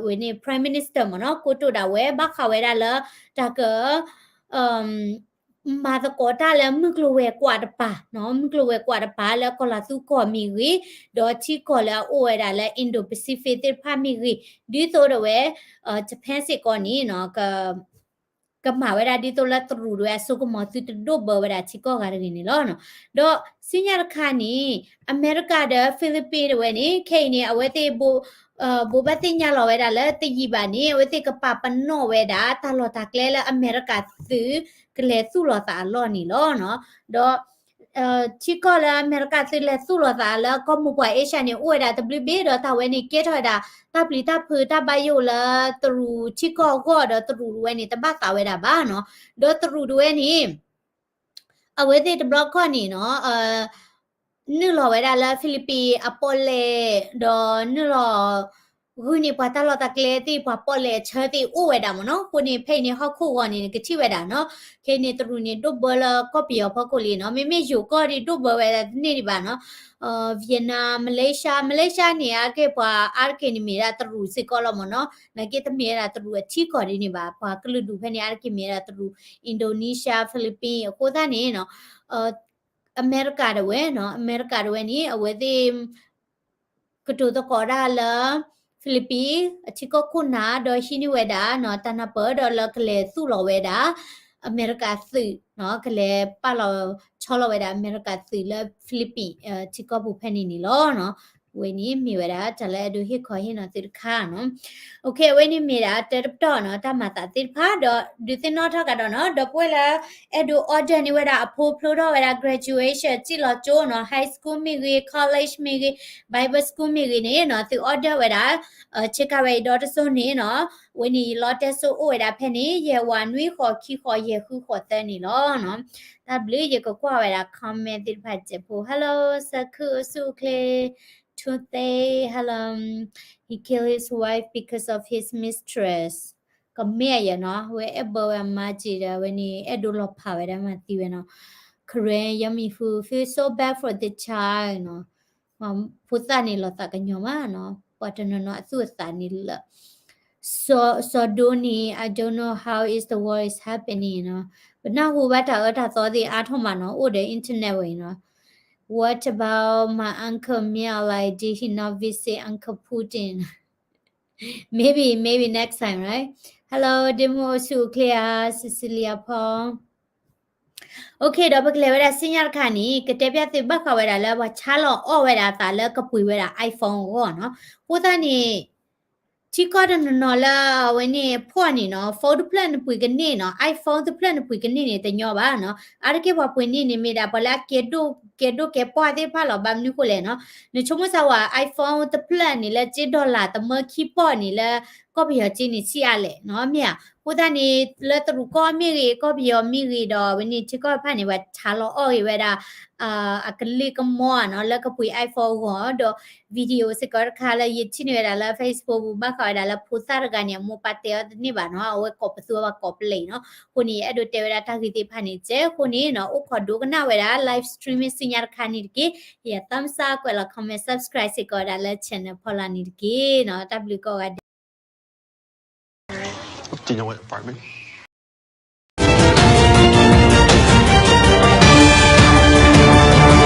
ဝဲန့ၣ် Prime Minister မ့ၢ်နီၤ ကိတိာ်ဒၣ်ဝဲ ဘၣ်ဃးဝဲဒၣ်လၢ တၢ်က မၤသကိးတၢ်လၢမုၢ်ကျိၤဝဲၤကွာ်တပၤနီၤ မုၢ်ကျိၤဝဲၤကွာ်တပၤလၢကီၢ်လၤသူကီၢ်မ့ၢ်ဂ့ၤ ဒီးထံကီၢ်လၢအအိၣ်ဝဲဒၣ်လၢ Indo-Pacific သ့ၣ်တဖၣ်မ့ၢ်ဂ့ၤ ဒ်သိးဒီးဝဲ Japan စ့ၢ်ကီးန့ၣ်နီၤ ကမၤဝဲဒၣ်ဒ်သိးလၢတရူးဒီးအစိကမီၤသုတဒိၣ်ဘၢဝဲဒၣ်ထံကီၢ်ဂၤတဂ့ၤန့ၣ်လီၤ. ဒီးဆူညါတခါန့ၣ် အမဲရကၤဒီး Philippines တဝဲန့ၣ် ခဲအံၤန့ၣ် အဝဲသ့ၣ် ဘိးဘၣ်သ့ၣ်ညါလီၤဝဲဒၣ်လၢတယံာ်ဘၣ်န့ၣ် အဝဲသ့ၣ်ကပာ်ပနီၣ်ဝဲဒၣ်တၢ်လီၢ်တၢ်ကျဲလၢအမဲရကၤသုးကလဲၤသူၣ်လီၤသးအလီၢ်န့ၣ်လီၤ. ဒီး ထံကီၢ်လၢအမဲရကၤသုးလဲၤသူၣ်လီၤသးလၢကီၢ်မိၢ်ပှၢ် Asia န့ၣ် အိၣ်ဝဲဒၣ်တဘျုးဘ့ၣ် ဒီးတၢ်ဝဲန့ၣ်ကဲထီၣ်ဝဲဒၣ် တၢ်ပျံၤတၢ်ဖုးတၢ်ဘၣ်ယိၣ်လၢတရူးထံကီၢ်အဂီၢ် ဒီးတရူးတဝဲန့ၣ် တဘၣ်သးဝဲဒၣ်ဘၣ်နီၤ. ဒီးတရူးတဝဲန့ၣ် အဝဲသ့ၣ်တဘျီခီၣ်န့ၣ်နီၤ နုာ်လီၤဝဲဒၣ်လၢ Philippines အပီၣ်လဲၣ် ဒီးနုာ်လီၤ ဂုာ်န့ၢ်ပှၤတၢ်လီၢ်တၢ်ကျဲသ့ၣ် ပှၤပီၣ်လဲၣ်အဆၢသ့ၣ်အိၣ်ဝဲဒၣ်မ့ၢ်နီၤ. အဃိန့ၣ် ဖဲအံၤန့ၣ် ဟီၣ်ခိၣ်ဂီၤန့ၣ် နကထံၣ်ဝဲဒၣ်နီၤ. ခဲအံၤန့ၣ် တရူးန့ၣ် ဒိၣ်ဘၢလၢကီၢ်ပယီၤဖီခိၣ်လံနီၤ. မ့မ့ၢ်ယိၤကီၢ်ဒ်ဒိၣ်ဘၢဝဲဒၣ်တန့ၢ်ဒံးဘၣ်နီၤ. Vietnam, Malaysia, Malaysia န့ၣ် အါတက့ၢ်ပှၤအါတက့ၢ်န့ၣ်မ့ၢ်ဒၣ်တရူးစ့ၢ်ကီးလီၤမ့ၢ်နီၤ. နာ်က့တမ့ၢ်ဝဲဒၣ်တရူးအထံကီၢ်ဒ်န့ၣ်ဘၣ်. ပှၤကလုာ်ဒူၣ်ဖဲန့ၣ် အါတက့ၢ်မ့ၢ်ဝဲဒၣ်တရူး Indonesia, Philippines အဃိသတးန့ၣ်နီၤ အမဲရကၤဒၣ်ဝဲနီၤ, အမဲရကၤဒၣ်ဝဲန့ၣ် အဝဲသ့ၣ် ကတိၤသကိးဒၣ်လၢ Philippines အထံကီၢ်ခိၣ်နၢ် ဒီးဟံးန့ၢ်ဝဲဒၣ်နီၤ တၢ်နၢ်ပၢၢ်ဒီးလၢကလဲၤသူၣ်လီၤဝဲဒၣ် အမဲရကၤသုးနီၤ, ကလဲၤပာ်လီၤဆီလီၤဝဲဒၣ်အမဲရကၤသုးလၢ Philippines ထံကီၢ်ပူၤဖဲန့ၣ်န့ၣ်လီၤနီၤ. အဝဲန့ၣ်မ့ၢ်ဝဲဒၣ် တၢ်လၢအဲၣ်ဒိးဟ့ၣ်ခီဟ့ၣ်နီၤသုတခါနီၤ. Okay အဝဲန့ၣ်မ့ၢ်ဒၣ်တၢတပတီၢ်နီၤ တၢ်မၤသးသ့ၣ်တဖၣ်ဒီး ဒုးသ့ၣ်နီၣ်ထီၣ်ကဒီးနီၤ ဒီပုၢ်ဝဲၢ်လၢ အဲၣ်ဒိး order န့ၢ်ဝဲဒၣ်အဖိဖျိထီၣ်ဝဲဒၣ် graduation စံၣ်လီၤကၠိနီၤ high school မ့ၢ်ဂ့ၤ college မ့ၢ်ဂ့ၤ Bible school မ့ၢ်ဂ့ၤန့ၣ်နီၤ သု order ဝဲဒၣ် ဆ့ကၤဝဲအံၤဒီတစိၤန့ၣ်နီၤ အဝဲန့ၣ်ယလီတဲစိအိၣ်ဝဲဒၣ်ဖဲန့ၣ် ယဲၢ်ဝးနွံဃိးခံဃိးယဲၢ်ဃုဃိးသၢန့ၣ်လီၤနီၤ. တၢ်ဘျုး ယကကွၢ်ဝဲဒၣ် comment သ့ၣ်တဖၣ်စဲးဖိ Hello စၢခုအိၣ်ဆူၣ်အိၣ်ချ့ ထူသ့ Hello, he killed his wife because of his mistress. ကမ့ၢ်အယဲၢ်နီၤ ဝဲအဲၣ်ဘၢဝဲအမါက့ၤဒီး အဝဲန့ၣ် အဲၣ်ဒိးလီၤဖးဝဲဒၣ်မၤသံဝဲနီၤ. Karen Yamifu feel so bad for the child နီၤ. ဖိသၣ်န့ၣ်လီၤသးကညီၤမးနီၤ ပှၤတနီၤနီၤအသူၣ်အသးန့ၣ်လၢ စီၤဒိန့ၣ် I don't know how is the war is happening နီၤ. ပနၢ်ဟူဘၣ်တၢ်အၢတၢ်သီသ့ၣ်အါထီၣ်မးနီၤ အိၣ်ဒီး internet ဝဲအံၤနီၤ. What about my uncle Min Aung Hlaing? Did he not visit Uncle Putin? Maybe, maybe next time, right? Hello ဒ့မုၣ်အိၣ်ဆူၣ်အိၣ်ချ့ဧါ Cecilia Paul. Okay ဒီးပကလဲၤဝဲဒၣ်စံၣ်ညါတခါန့ၣ် ကတဲပျၢ်သုဘၣ်ဃးဝဲဒၣ်လၢပှၤဆါလီၤအီၣ်ဝဲဒၣ်အသးလၢကပှ့ၤဝဲဒၣ် iPhone အဂီၢ်နီၤ. အဃိသတးန့ၣ် ထံကီၢ်တနီၤနီၤလၢအဝဲန့ၣ်ဖှီၣ်န့ၣ်နီၤ phone တဖျၢၣ်နပှ့ၤကန့ၢ်နီၤ iPhone တဖျၢၣ်နပှ့ၤကန့ၢ်န့ၣ်တညီဘၣ်နီၤ. အါတက့ၢ်ပှၤပှ့ၤန့ၢ်န့ၣ်မ့ၢ်ဒၣ်ပှၤလၢအကဲဒိၣ် ကဲဒိၣ်ကဲပှၢ်သ့ၣ်တဖၣ်လီၤ. ဘၣ်မနုၤဃိလဲၣ်နီၤ နဆိကမိၣ်စၢ်ဝဲ iPhone တဖျၢၣ်န့ၣ်လၢကၠ့ dollar တမၢခံပီၢ်န့ၣ်လၢ ကီၢ်ပယီၤကၠ့န့ၣ်ဆံးအါလဲၣ်နီၤ မ့ၢ်ဧါ. အဃိသတးန့ၣ် လၢတရူးကီၢ်မ့ၢ်ဂ့ၤ ကီၢ်ပယီၤမ့ၢ်ဂ့ၤဒီး အဝဲန့ၣ်ထံကီၢ်တဖၣ်န့ၣ် ပှၤဆါလီၤအီၣ်ဂ့ၤဝဲဒၣ် အကလုၢ်ကမီၤနီၤ လၢကပှ့ၤ iPhone အဂီၢ်ဒီး video စ့ၢ်ကီးတခါလၢယထံၣ်န့ၢ်ဝဲဒၣ်လၢ Facebook ပူၤ ဘၣ်ဃးဝဲဒၣ်လၢဖိသၣ်တဂၤန့ၣ် အမိၢ်ပၢ်တဲအီၤတန့ၢ်ဘၣ်နီၤ အဝဲကိးပသူအီၤဘၣ်ကိးပလဲာ်နီၤ. အဃိန့ၣ် ယအဲၣ်ဒိးတဲဝဲဒၣ်တၢ်ဂ့ၢ်သ့ၣ်တဖၣ်န့ၣ် ကဲအဃိန့ၣ်နီၤ အိၣ်ခိးဒိကနၣ်ဝဲဒၣ် live streaming စံၣ်ညါတခါန့ၣ်တက့ၢ်. ယ thumbs up ကွဲးလီၤ comment subscribe စ့ၢ်ကီးဝဲဒၣ်လၢ channel ဖီလာ်န့ၣ်တက့ၢ်နီၤ တၢ်ဘျုးကိးဂၤဒဲး.